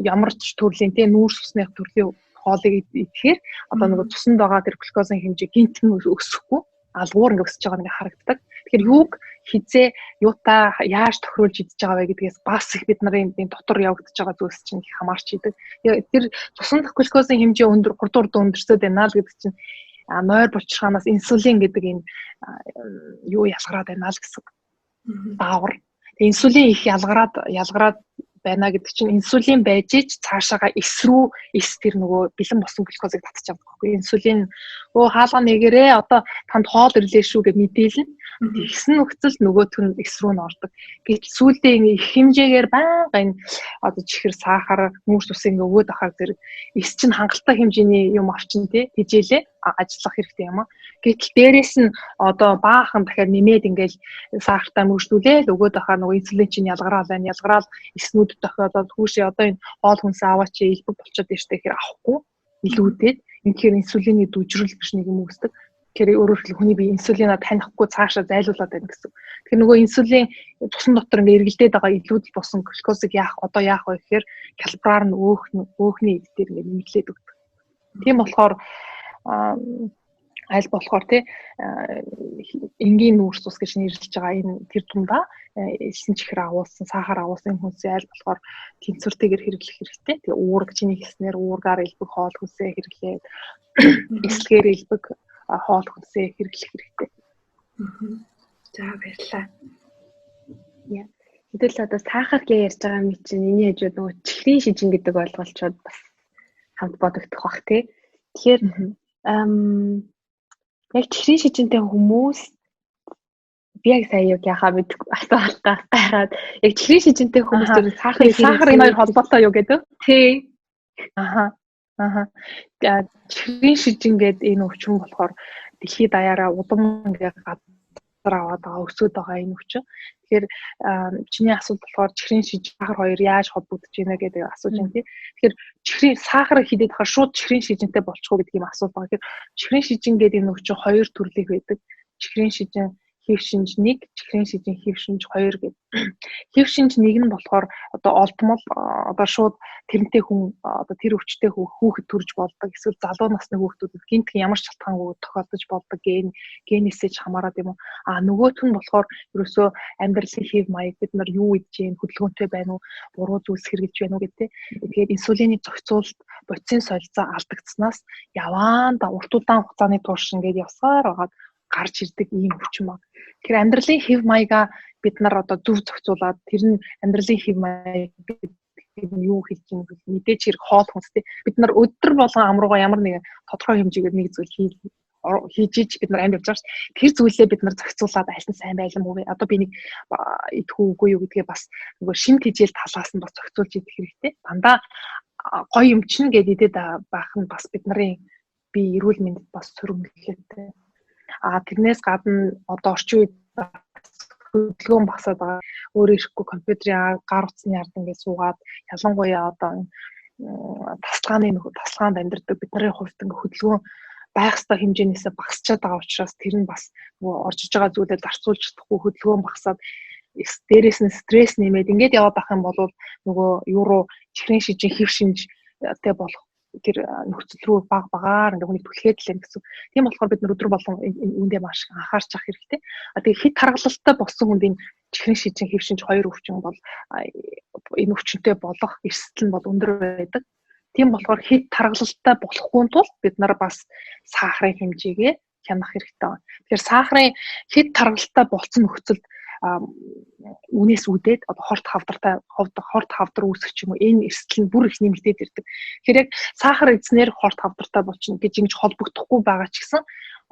ямар ч төрлийн тийм нүүрс усных төрлийн хоолыг идэхээр одоо нөгөө цуснд байгаа тэр глюкозын хэмжээ гинт нь өсөхгүй алгуур ингээ өсөж байгаа нэг харагддаг. Тэгэхээр юуг хизээ юутай яаж тохируулж идэж байгаа вэ гэдгээс бас их бид нарын энэ дотор явагдаж байгаа зүйлс чинь их хамаарч идэг. Тэр цуснд глюкозын хэмжээ өндөр хурдан хурдан өндөрсөд байна л гэдэг чинь нойр булчирхаанаас инсулин гэдэг энэ юу ялгараад байна л гэсэн даавар. Инсулин их ялгараад байна гэдэг чинь инсулин байж ич цаашаага эс рүү эс тэр нөгөө бэлэн босон глюкозыг татчих авдаг байхгүй. Инсулин өө хаалга нэгэрээ одоо танд хоол ирлээ шүү гэж мэдээлнэ. Тэгсэн нөхцөлд нөгөөх нь эс рүү н ордог. Гэтэл сүүлдээ ингээ их хэмжээгээр байнга энэ одоо чихэр, сахар, нүүрс ус ингээ өгөөд ахаар зэрэг эс чинь хангалттай хэмжээний юм авчин тий тэжээлээ ажиллах хэрэгтэй юм а. Гэтэл дээрэс нь одоо баахан дахиад нэмээд ингээл сахартай мөржлүүлээл өгөөд ахаар нөгөө инсулин чинь ялгараал байна. Ялгараал эснүүд тохиолдоод хүүшээ одоо энэ хоол хүнсээ аваач элбэг болчиход байна штэ гэхээр авахгүй илүүдээд тэгэхээр инсулины дүжрэл гэж нэг юм үүсдэг. Тэгэхээр өөрөөр хэлбэл хүний бие инсулинаа танихгүй цаашаа зайлуулад байна гэсэн. Тэгэхээр нөгөө инсулин цусан дотор ингээ эргэлдээд байгаа илүүдэл болсон глюкозыг яах одоо яах вэ гэхээр калибраар нь өөхний эд дээр ингээ нэмэгдлээд өгдөг. Тийм болохоор аль болохоор тий энгийн нүүрс ус гэж нэрлэж байгаа энэ тэр тундаа элсэн чихэр агуулсан, сахар агуулсан хүнсээ аль болохоор тэнцвэртэйгээр хэрэглэх хэрэгтэй. Тэгээ уург чиний хэлснээр уургаар элбэг хоол хүнсээ хэрэглээд эслэгээр элбэг хоол хүнсээ хэрэглэх хэрэгтэй. За баярлалаа. Яа. Хэдүүл одоо сахар гэж ярьж байгаа юм чинь энэний хажууд нөгөө чихрийн шижин гэдэг ойлголцоод бас хамт бодогдох бах тий. Тэгэхээр яг чихрийн шижинтэй хүмүүс би яг сая юу яхаа мэдгүй асуултаас гайхаад яг чихрийн шижинтэй хүмүүс тэр сахар энэ хоёр холбоотой юу гэдэг? Тий. Аха. Аха. Чихрийн шижин гээд энэ өвчин болохоор дэлхийд даяараа удам ингээ газар аваад байгаа, өсөд байгаа энэ өвчин. Тэгэхээр чиний асуулт болохоор чихрийн шижин сахар хоёр яаж холбогдож байна гэдэг асууж байна тий. Тэгэхээр чихрийн сахар хидээд хахаар шууд чихрийн шижинтэй болчих уу гэдэг юм асуулт байгаа. Тэгэхээр чихрийн шижин гэдэг энэ өвчин хоёр төрлийг байдаг. Чихрийн шижин хэв шинж 1, чихрийн шижин хэв шинж 2 гэдэг. Хэв шинж 1 нь болохоор одоо олдмол одоо шууд тэрнтэй хүн одоо тэр өвчтэй хүүхэд төрж болдог. Эсвэл залуу насны хүүхдүүдэд гинтхэн ямар ч шалтгаангүй тохиолдож болдог генээсээ ч хамаарат юм уу. А нөгөөх нь болохоор ерөөсөө амьдралын хэв маяг бид нар юу идэж гин, хөдөлгөөнтэй байна уу, буруу зүйлс хэрэглэж байна уу гэдэг. Тэгэхээр инсулины зохицуулалт, бодисын солилцоо алдагдсанаас яваанда урт удаан хугацааны турш ингээд явсаар байгаад гарч ирдэг ийм өвчин баг. Тэгэхээр амьдралын хэв маягаа бид нар одоо зөв зохицуулаад тэр нь амьдралын хэв маяг гэдэг нь юу хэлж байгаа вэ? Мэдээч хэрэг хоол хүнстэй. Бид нар өдөр болгон ам руугаа ямар нэгэн тодорхой хэмжээгээр нэг зүйл хийж иж бид нар амьд явж байгаа шүү. Тэр зүйлээ бид нар зохицуулаад аль нь сайн байлан муу вэ? Одоо би нэг идэх үгүй юу гэдгээ бас нөгөө шим тэжээл талаас нь бас зохицуулж идэх хэрэгтэй. Дандаа гоё юм чинь гэд идээд байх нь бас бид нарын бие эрүүл мэндэд бас сөрөглөлтэй. А тэрнээс гадна одоо орчин үед хөдөлгөөн багасаад байгаа. Өөрөө ирэхгүй компьютерийн гар утасны ард ингээд суугаад ялангуяа одоо тасалгааны тасалгаанд амьдардаг бидний хувьд ингээд хөдөлгөөн байх ёстой хэмжээнээсээ багасчаад байгаа учраас тэр нь бас нөгөө оржиж байгаа зүйлээ зарцуулж чадахгүй хөдөлгөөн багасаад дээрээс нь стресс нэмээд ингээд яваад байх юм бол нөгөө юу руу чихрийн шижин хэв шинжтэй болох тэр нөхцөл рүү баг багаар ингээ хүнийг түлхээд л юм гэсэн. Тийм болохоор бид нар өдөр болгон үүндээ маш анхаарч авах хэрэгтэй. А тэгээ хит харгалалтай болсон хүнд энэ чихрийн шижин хэв шинж хоёр өвчин бол энэ өвчнөд болох эрсдэл нь бол өндөр байдаг. Тийм болохоор хит таргалалтай болохгүй тул бид нар бас сахарын хэмжээгээ хянах хэрэгтэй байна. Тэгэхээр сахарын хит таргалалтай болцсон нөхцөлд үүнээс үүдээд одоо хорт хавдартай хорт хавдар үүсэх ч юм уу энэ эрсдэл нь бүр их нэмэгдээд ирдэг. Тэгэхээр яг сахар эзнэр хорт хавдартай болчихно гэж ингэж холбогдохгүй байгаа ч гэсэн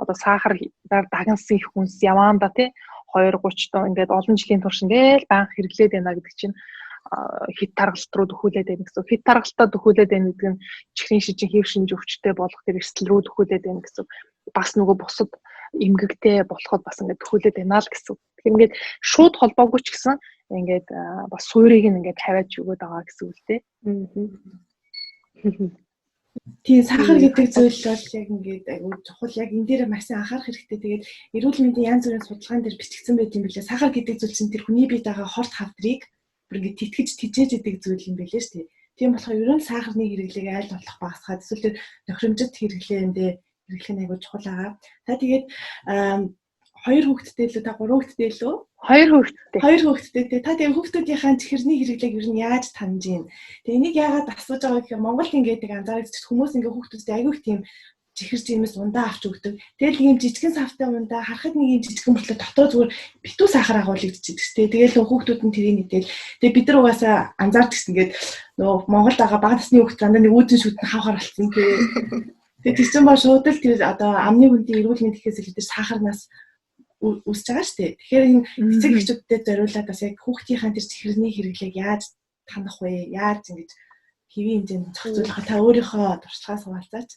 одоо сахараар дагнсан их хүнс яваанда тий 2 30 доо ингээд олон жилийн турш ингээл байнга хэрэглээд байна гэдэг чинь хит таргалт руу дөхүүлээд байна гэсэн. Хит таргалтаа дөхүүлээд байна гэдэг нь чихрийн шижин хэв шинж өвчтэй болох тэр эрсдэл рүү дөхүүлээд байна гэсэн. Бас нөгөө бусад эмгэгтэй болоход бас ингээд дөхүүлээд байна л гэсэн. Тэгэхээр ингээд шууд холбоогүй ч гэсэн ингээд бас суурийг нь ингээд тавиад өгöd байгаа гэсэн үг л дээ. Тийм, сахар гэдэг зүйл бол яг ингээд айгүй чухал, яг энэ дээр маш сайн анхаарах хэрэгтэй. Тэгээд эрүүл мэндийн янз бүрийн судалгаан дээр бичигдсэн байт юм билээ. Сахар гэдэг зүйл чинь тэр хүний биед байгаа хорт хавдрыг бүр ингээд тэтгэж тижээж идэг зүйл юм билээ шүү дээ. Тийм болохоор ер нь сахарны хэрэглээг аль болох багасгаад эсвэл тэр тохиромжит хэрэглээндээ хэрэглэх нь айгүй чухал байгаа. Та тэгээд хоёр хүүхэдтэй лүү, та гурван хүүхэдтэй лүү? Хоёр хүүхэдтэй. Хоёр хүүхэдтэй те. Та тэгээ хүүхдүүдийнхээ чихэрний хэрэглээг ер нь яаж таньж гин? Тэгээ энийг яагаад асууж байгаа гэхээр Монголд ингээд нэг анзаарч хүмүүс ингээд хүүхдүүдтэй айгүй их тийм чихэр жимээс ундаа авч өгдөг. Тэгэл нэг юм жижигэн савтай ундаа харахад нэг юм жижигэн мөртлөө дотор зүгээр битүү сахар агуулгадчихдаг шүү дээ. Тэгэл хүүхдүүд нь тэрийг идэл. Тэгээ бид нар угаасаа анзаардаг гэсэн ингээд нөгөө Монголд байгаа бага насны хүүхд дандаа нэг үүдэн шүтэн хавхар болсон тий. Тэгээ тэр чинь ба шууд л тэр одоо амны хүндийн эрүүл мэнд гэхээс илүү тэр сахарнаас үүсэж байгаа шүү дээ. Тэгэхээр энэ эцэг эхчүүддээ зориулаад бас яг хүүхдийнхаа тэр чихэрний хэрэглээг яаж танах вэ? Яаж ингэж хэвийн хэмжээнд зохицуулах та өөрийнхөө туршлагаас хуваалцаач.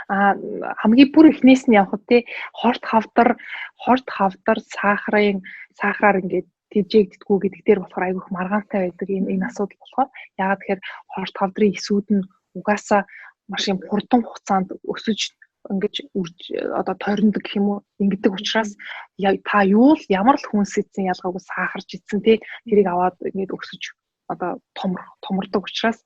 Аа, хамгийн бүр эхнээс нь явхад те хорт хавдар сахараар ингээд тэжээгддэггүй гэдэг дээр болохоор айгүйх маргаантай байдаг энэ асуудал болохоор яагаад тэгэхээр хорт хавдрын эсүүд нь угаасаа маш юм хурдан хугацаанд өсөж ингэж одоо тойрондог гэх юм уу ингэдэг учраас та юу л ямар л хүнс идсэн ялгаагүй сахарч идсэн те тэрийг аваад ингээд өсөж одоо томордог учраас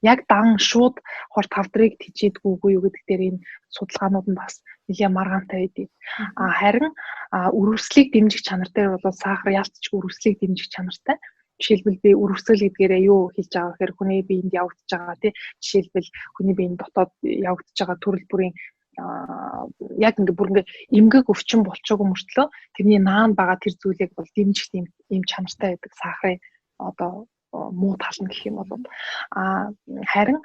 яг дан шууд хорт хавдрыг тэжээдгүүгүй юу гэдэг дээр энэ судалгаанууд нь бас нэлээд маргаантай байдаг. А харин өрөвслийг дэмжих чанар дээр бол сахар ялцч өрөвслийг дэмжих чанартай. Жишээлбэл би өрөвсөл гэдгээрээ юу хэлж байгаа гэхээр хүний биед явагдаж байгаа тий. Жишээлбэл хүний биеийн дотоод явагдаж байгаа төрөл бүрийн яг ингээ бүр ингээ эмгэг өвчин болчоогүй мөртлөө тэрний наан байгаа тэр зүйлийг бол дэмжих ийм чанартай байдаг сахарын одоо муу тал нь гэх юм бол харин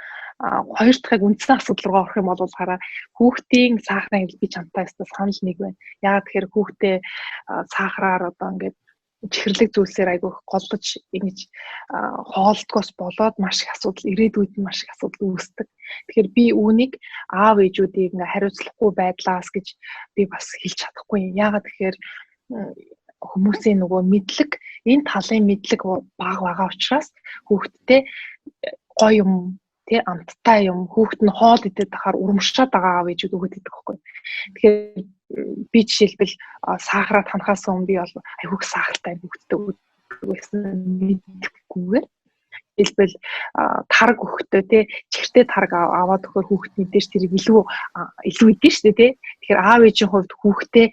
хоёр дахьыг үндсэн асуудал руу орох юм бол хараа хүүхдийн сахарын би чамтай өстө санал нэг байна. Яагаад тэгэхээр хүүхдээ сахараар одоо ингээд чихэрлэг зүйлсээр айгүйх голлож ингэж хоолдгоос болоод маш их асуудал ирээдүйд нь маш их асуудал үүсдэг. Тэгэхээр би үүнийг аав ээжүүдийг ингээ хариуцлахгүй байдлаас гэж би бас хэлж чадахгүй. Яагаад тэгэхээр хүмүүсийн нөгөө мэдлэг энэ талын мэдлэг бага байгаа учраас хүүхдтэй гоё юм тий амттай юм хүүхд нь хоол идээд тахаар урамшаад байгаа аав ээжүүд өгöd идэх байхгүй. Тэгэхээр би жишээлбэл сахараа танахаас өмнө би бол айгүйх сахартай хүүхдтэй өгдөг байсан мэдэхгүйгээр хэлбэл тарг өгөхдөө тий чихэртэй тарг аваад өгөхөр хүүхэд мэдээж тэрийг илүү идэн шүү дээ тий. Тэгэхээр аав ээжийн хувьд хүүхдээ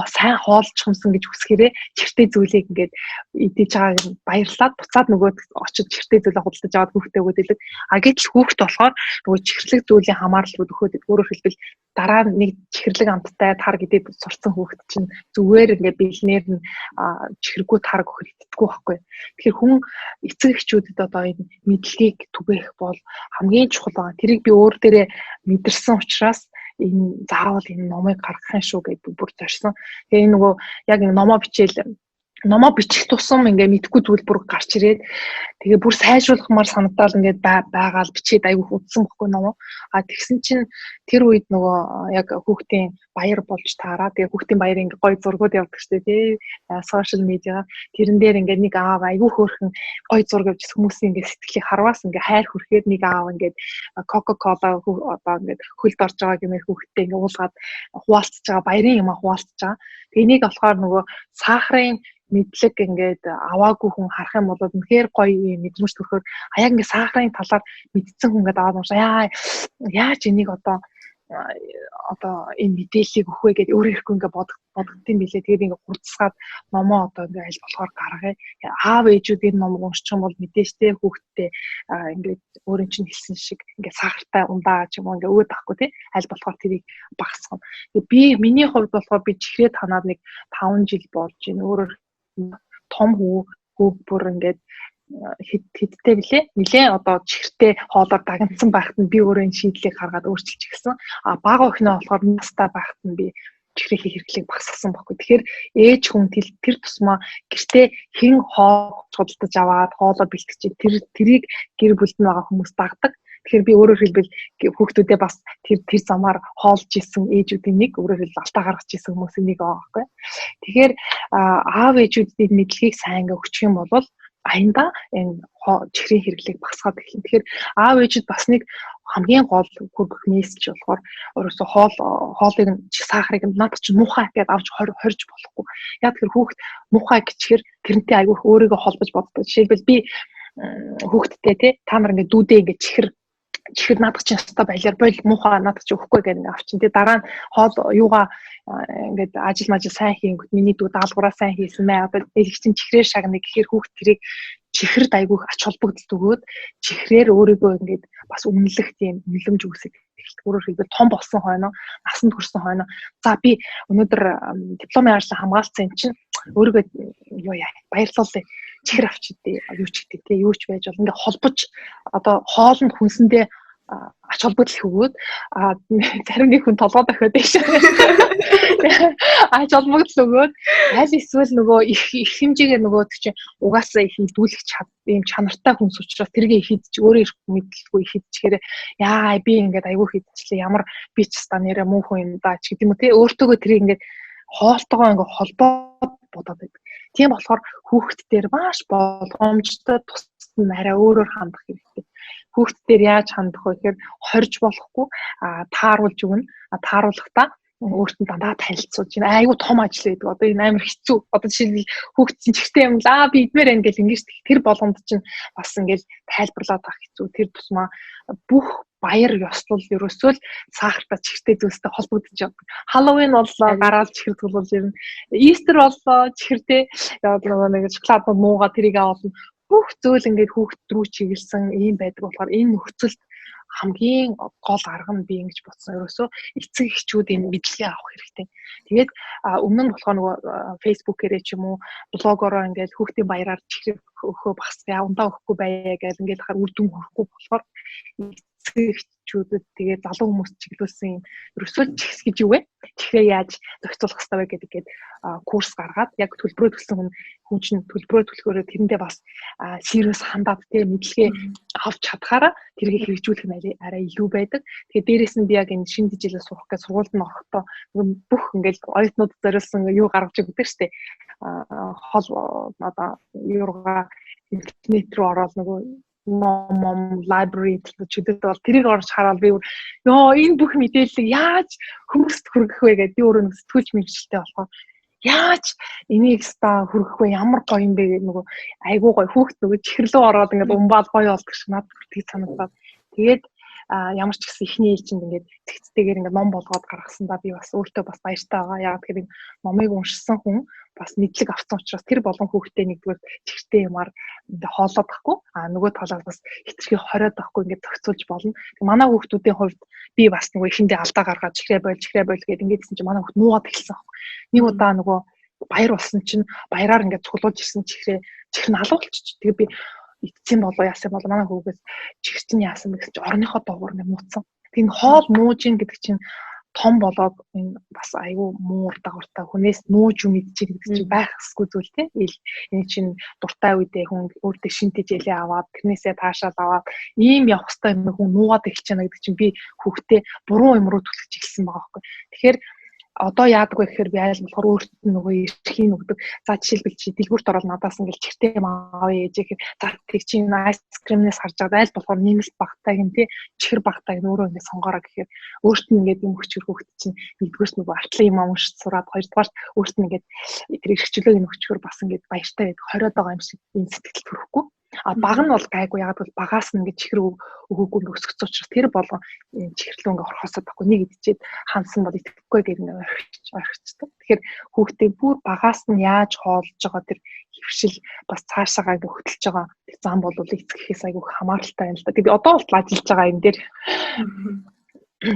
сайн хоолчихсон гэж хүсгээрээ чихэртэй зүйлийг ингээд идэж байгааг нь баярлаад буцаад нөгөө очиж чихэртэй зүйлээ худалдаж аваад хүүхдээ өгөөд идэг. А гэтэл хүүхэд болохоор нөгөө чихэрлэг зүйлийн хамааралгүй өгөөд идэг. Өөрөөр хэлбэл дараа нэг чихэрлэг амттай тар гэдэг сурцсан хүүхэд чинь зүгээр ингээд бэлнээр нь чихэргүй тарг өгөхөр итгэдэггүй байхгүй. Тэгэхээр хүн эцэг эхчүүдэд одоо энэ мэдлэгийг түгээх бол хамгийн чухал байгаа. Тэрийг би өөр дээрээ мэдэрсэн учраас энэ заавал энэ номыг гаргах юм шүү гэж бүр зорьсон. Тэгээ энэ нөгөө яг энэ номоо бичээл номоо бичих тусам ингээ мэдхгүй зүйл бүр гарч ирээд тэгээ бүр сайжруулахмаар санагдаал ингээд байгаал бичээд айгүйх удсан бохгүй номоо. А тэгсэн чинь тэр үед нөгөө яг хүүхдийн баяр болж таараа. Тэгээ хүүхдийн баяр ингээ гоё зургууд явдаг штэ тий. Сошиал медиа тэрэн дээр ингээ нэг аав айгүй хөөрхөн гоё зураг явж хүмүүсийн ингээ сэтгэлийг харваас ингээ хайр хүрхээр нэг аав ингээ Coca-Cola одоо ингээ хөлд орж байгаа гэмээр хүүхдтэй ингээ уулгаад хуваалцж байгаа баярын юм хуваалцж байгаа. Тэгээ энийг болохоор нөгөө сахарын мэдлэг ингээд аваагүй хүн харах юм бол үнэхээр гоё мэдрэмж төрөхөөр яг ингээд сахарын талаар мэдсэн хүн ингээд аваад уншаа. Яаж энийг одоо энэ мэдээллийг өгөх вэ гэдээ өөрөө ирэхгүй ингээд бодогдсон билээ. Тэгээд ингээд хурцсгаад номоо одоо ингээд аль болохоор гаргая. Аав ээжүүд энэ номыг уншчих юм бол мэдээж те хүүхдтэй ингээд өөрийн чинь хэлсэн шиг ингээд сахартай ундаа ч юм уу ингээд өөд авахгүй те аль болохоор тэрийг багасгах. Тэгээд би миний хувьд болохоор би чихрээ танаад нэг 5 жил болж байна. Өөрөөр том хүү бүр ингээд хэдтэй билээ. Нилээн одоо чихэртэй хоолоор дагнацсан байхад нь би өөрөө энэ шийдлийг гаргаад өөрчилж ирсэн. А бага охиноо болохоор настай байхад нь би чихрийн хэрэглээг багасгасан байхгүй. Тэгэхээр ээж хүн тэр тусмаа гэртээ хэн хоол худалдаж аваад хоолоо бэлтгэж тэрийг гэр бүлд нь байгаа хүмүүс дагдаг. Тэгэхээр би өөрөөр хэлбэл хүүхдүүдээ бас тэр замаар хоолж исэн ээжүүдийн нэг, өөрөөр хэлбэл алтаа гаргаж исэн хүмүүсийн нэг байгаа байхгүй. Тэгэхээр аав ээжүүдийн мэдлэгийг сайн ингээ өгчих юм бол аяндаа энэ чихрийн хэрэглээг багасгаад эхэлнэ. Тэгэхээр аав ээжүүд бас нэг хамгийн гол хүргэх мессеж болохоор өөрөөсөө хоолыг сахарыг надад чинь муухай гэдээ авч хорж болохгүй. Яг тэр хүүхд муухай гэчихэр тэрнтэй айгүйх өөрийгөө холбож боддог. Жишээлбэл би хүүхдтэй тий та нар ингээ дүүдээ ингээ чихэр наадах чинь өстой байлаар бол муухай наадах чинь өгөхгүй гэдэг ингээ авчин. Тэгээ дараа нь хоол юугаа ингээд ажил мажил сайн хийнгүүт миний дүү даалгавраа сайн хийсэн мэ одоо ээлж чинь чихрээр шагна гэхээр хүүхд тэрийг чихэрд айгүйх ач холбогдол өгөөд чихрээр өөрийгөө ингээд бас үнэлэх тийм үнэлэмж үүсгэх. Өөрөөр хэлбэл том болсон хойно насанд хүрсэн хойно за би өнөөдөр дипломын ажлаа хамгаалсан юм чинь өөрийгөө юу яа баярлуулъя чихэр авч идэ юу ч гэдэг те юу ч байж бол ингээ холбож одоо хоолнд хүнсэндээ Ач холбогдол их өгөөд, зарим нэг хүн толгой дохиод байж. Ач холбогдол өгөөд, аль эсвэл нөгөө их их хэмжээгээр нөгөө чинь угаасаа их идүүлэх чад ийм чанартай хүмүүс учраас тэргээ их идчих, өөрөө их мэдлгүй их идчихээр яа, би ингээд айгүй их идчихлээ, ямар би ч ста нэрэ муу хүн юм да ч гэдэг юм уу те, өөртөөгөө тэрийг ингээд хоолтойгоо ингээд холбоод бодоод байдаг. Тийм болохоор хүүхэд дээр маш болгоомжтой, тусад нь арай өөрөөр хандах хэрэгтэй. Хүүхэд дээр яаж хандах вэ гэхээр хорж болохгүй, тааруулж өгнө. Тааруулахдаа өөрт нь дандаа танилцуулж байна. Айгу том ажил байдаг. Одоо энэ амар хэцүү. Одоо жишээлбэл, хүүхэд чинь чихтэй юм л би идмээр байна гэл ингэж тэр болгонд чинь бас ингээл тайлбарлаад авах хэцүү. Тэр тусмаа бүх баяр ёслол ерөөсөө л сахартай, чихэртэй зүйлстэй холбогдож явдаг. Халлоуин боллоо гараал чихэр цуглуулж ирнэ. Easter боллоо чихэртэй яваад нөгөө нэг шоколад муугаа тэрийг авална. Бүх зүйл ингээд хүүхд рүү чиглэсэн ийм байдаг болохоор энэ нөхцөлд хамгийн гол арга нь би ингэж бодсон. Ерөөсөө эцэг эхчүүд энэ мэдлэгээ авах хэрэгтэй. Тэгээд өмнө нь болохоор нөгөө Facebook-ээрээ ч юм уу, блогоороо ингээд хүүхдийн баяраар чихэр өхөө багсгаа, ундаа өгөхгүй байя гэж ингээд хахаар үр дүн хүрэхгүй болохоор эцэг эхчүүдэд, тэгээд залуу хүмүүс чиглүүлсэн юм ерөөсөө чихс гэж юу вэ? Чихрээ яаж зохицуулах хэрэгтэй вэ гэдэг гээд курс гаргаад, яг төлбөрөө төлсөн хүн чинь төлбөрөө төлөхөөрөө тэрэндээ бас serious хандаад те, мэдлэгээ авч чадхаараа тэрийг хэрэгжүүлэх нь арай илүү байдаг. Тэгээд дээрэс нь би яг энэ шинэ жилээ сурах гэж сургуульд нь орохдоо бүх ингээл оюутнууд зориулсан юу гаргаж өгдөг штэ. Хол одоо юурга интернет рүү ороод нөгөө ном library чиглэлд бол тэрийг орж хараад би ёо, энэ бүх мэдээллийг яаж хүмүүст хүргэх вэ гэдэг, би өөрөө нэг сэтгүүлч мэргэжилтэй болохоор яаж энийг ста хүргэх вэ, ямар гоё юм бэ гэдэг, нөгөө айгуу гоё хүүхд нөгөө чихэрлөө ороод ингээд умбаал гоё болдог шиг надад бүртгэж санагдаад, тэгээд ямар ч гэсэн эхний ээлжинд ингээд цэгцтэйгээр ингээд ном болгоод гаргасан да, би бас өөртөө бас баяртай байгаа. Яг тэгэхээр энэ номыг уншсан хүн бас мэдлэг авсан учраас тэр болон хүүхдээ нэгдүгээр чихэртэй юмар ингээ хоолоод тахгүй, нөгөө талаас бас хитрхи хориод тахгүй ингээд зохицуулж болно. Манай хүүхдүүдийн хувьд би бас нөгөө эхэндээ алдаа гаргаад чихрээ бойл, чихрээ бойл гэдэг ингээд чинь манай хүүхд нуугаад эхэлсэн аахгүй. Нэг удаа нөгөө баяр болсон чинь баяраар ингээд цуглуулж ирсэн чихрээ, чихэр нь алуу болчих. Тэгээ би идсэн болоо яасан болоо, манай хүүгээс чихэр чинь яасан бэ гэсэн чинь орныхоо доогуур ингээд нууцсан. Тэгээ хоол нууж ин гэдэг чинь том болоод энэ бас айгүй муур дагавартай, хүнээс нууж юм идчих гэдэг чинь байх ёсгүй зүйл те. Энэ чинь дуртай үедээ хүн өөртөө шинтэж ялээ аваад, тэрнээсээ таашаал аваад ийм явах ёстой юм хүн нуугаад эхэлж байна гэдэг чинь би хүүхдээ буруу юм руу түлхэж эхэлсэн байгаа байхгүй. Тэгэхээр одоо яадаг вэ гэхээр би айл болохоор өөрт нь нөгөө эрхийг өгдөг. За, жишээлбэл, чи дэлгүүрт ороод надаас ингээл чихтэй юм авъя гэж ихээр, за тэг чи ice cream-нээс харж байгаа айл болохоор нэмэлт багтай гин тий, чихэр багтай гин өөрөө ингээд сонгоороо гэхээр өөрт нь ингээд юм өчгөр хүүхд чинь нэгдүгээрс нөгөө артлын юм уншиж сураад, хоёрдугаар өөрт нь ингээд тэр эрхчлөөг нь өчгөр бас ингээд баяртай байдаг, хориод байгаа юм шиг ийм сэтгэл төрөхгүй. А баг нь бол гайгүй, яг бол багаас нь ингээд чихэр өгөөгүй ингээд өсгөцсөн учраас тэр болгон чихэрлүү ингээд орхосоо байхгүй, нэг идчихэд хансан бол итгэхгүй гэх ингээд орхичдаг. Тэгэхээр хүүхдээ бүр багаас нь яаж хоолж байгаа тэр хөвшил, бас цаашаагаа ингээд хөтөлж байгаа тэр зам бол эцэг эхээс айгүй хамааралтай юм л да. Тэгээ одоо бол ажиллаж байгаа юм дээр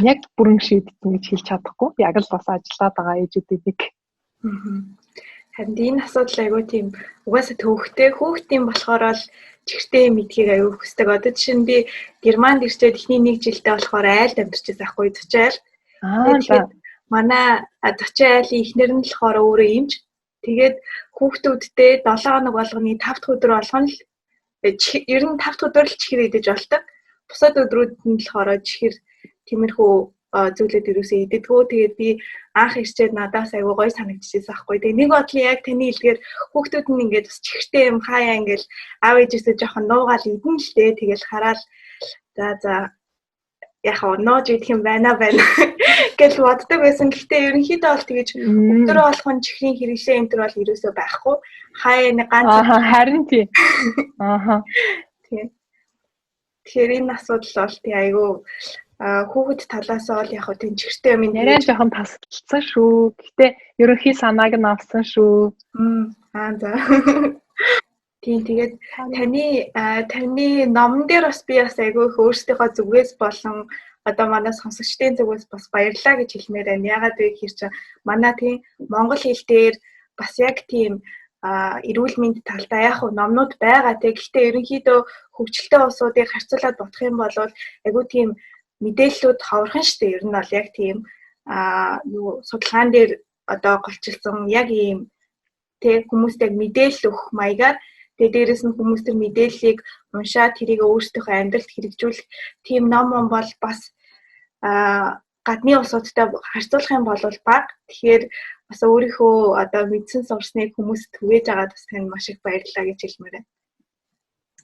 яг бүрэн шийдсэн гэж хэлж чадахгүй. Яг л бас ажиллаад байгаа ээжүүдийн нэг. Харин энэ асуудал айгүй тийм угаасаа төвөгтэй, хүүхдийн болохоор л чихэртэй мэдхийг айгүй хүсдэг. Одоо жишээ нь би Германд ирчээд эхний нэг жилдээ болохоор айлд амьдарч байсан байхгүй, зочин айл. Тэгэхээр манай зочин айлын эхнэр нь болохоор өөрөө эмч. Тэгээд хүүхдүүдтэй 7 хоног болгоны 5 дахь өдөр болгоно л, ер нь 5 дахь өдөр л чихэр идэж болдог. Бусад өдрүүд нь болохоор чихэр тиймэрхүү зүйлүүд ерөөсөө иддэггүй. Тэгээд би анх ирчээд надаас айгүй гоё санагдчихсан аахгүй. Тэгээ нэг бодлын яг таны хэлдгээр хүүхдүүд нь ингээд бас чихэртэй юм хаяа ингээд аав ээжээсээ жоохон нуугаал идэн л дээ. Тэгэл хараал за за яг нууж идэх юм байна байна гэж боддог байсан. Гэхдээ ерөнхийдөө бол тэгэж өдөр болгон чихрийн хэрэглээ энэ төр бол ерөөсөө байхгүй. Хаяа нэг ганц харин тий. Ааха. Тийм. Тэгэхээр энэ асуудал бол тий айгүй хүүхэд талаас бол яг хөө тийм чихэртэй юм яриа жоохон тасалцсан шүү. Гэтэ ерөнхий санааг нь авсан шүү. Аа, за. Тийм, тэгээд таны номон дээр бас би бас айгүй их өөрсдийнхөө зүгээс болон одоо манай сонсогчдын зүгээс бас баярлалаа гэж хэлмээр байна. Яагаад вэ гэхээр чинь манай тийм монгол хэл дээр бас яг тийм Эрүүл мэнд талдаа яг хөө номнууд байгаа те. Гэхдээ ерөнхийдөө хөгжилтэй улсуудыг харьцуулаад бодох юм бол айгүй тийм мэдээллүүд ховорхон шүү дээ. Ер нь бол яг тийм юу судалгаан дээр одоо голчилсан яг ийм те хүмүүст яг мэдээлэл өгөх маягаар, тэгээ дээрэс нь хүмүүс тэр мэдээллийг уншаад тэрийг өөрсдийнхөө амьдралд хэрэгжүүлэх тийм ном ном бол бас гадны улсуудтай харьцуулах юм бол бага. Тэгэхээр бас өөрийнхөө одоо мэдсэн сурсныг хүмүүст түгээж аваад бас танд маш их баярлалаа гэж хэлмээр байна.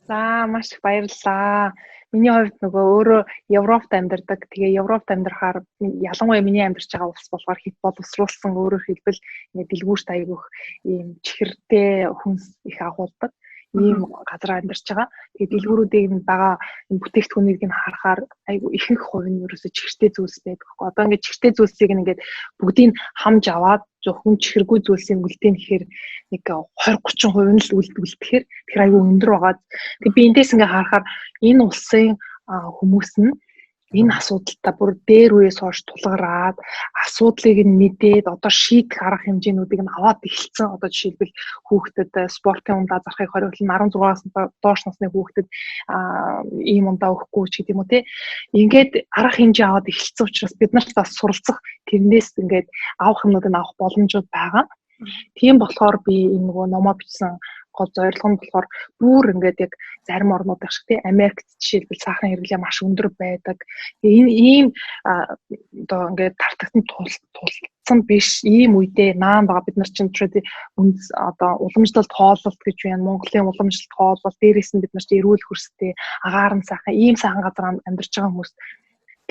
За, маш их баярлалаа. Миний хувьд нөгөө өөрөө Европт амьдардаг. Тэгээ Европт амьдрахаар, ялангуяа миний амьдарч байгаа улс болохоор хэт боловсруулсан, өөрөөр хэлбэл ингээд дэлгүүрт айгүйх ийм чихэртэй хүнс их агуулдаг ийм газар амьдарч байгаа. Тэгээ дэлгүүрүүдийг нь байгаа энэ бүтээгдэхүүнийг нь харахаар айгу ихэнх хувь нь ерөөсө чихэртэй зүйлс байдаг байхгүй. Одоо ингээд чихэртэй зүйлсийг нь ингээд бүгдийг хамж аваад зөвхөн чихэргүй зүйлсийг үлдээн гэхээр нэг 20 30% нь л үлдэхээр тэр айгу өндөр байгаа. Тэгээ би эндээс ингээд харахаар энэ улсын хүмүүс нь энэ асуудалтай бүр дээр үеэс хойш тулгараад, асуудлыг нь мэдээд, одоо шийдэх арга хэмжээнүүдийг нь аваад эхэлсэн. Одоо жишээлбэл хүүхдэд спортын ундаа зарахыг хориглон, 16-аас доош насны хүүхдэд ийм ундаа өгөхгүй ч гэдэг юм уу те. Ингээд арга хэмжээ аваад эхэлсэн учраас бид нарт бас суралцах, тэрнээс ингээд авах юмнуудыг авах боломжууд байгаа. Тийм болохоор би энэ нөгөө номоо бичсэн гол зорилго нь болохоор бүр ингээд яг зарим орнуудын шиг тий Америкт жишээлбэл сахарын хэрэглээ маш өндөр байдаг. Энэ ийм одоо ингээд тартагтан тулцсан биш ийм үедээ наан байгаа бид нар чинь одоо уламжлалт хооллолт гэж байна. Монголын уламжлалт хооллолт, дээрээс нь бид нар чинь эрүүл хөрстэй, агаар нь сайхан, ийм сайхан газар амьдарч байгаа хүмүүс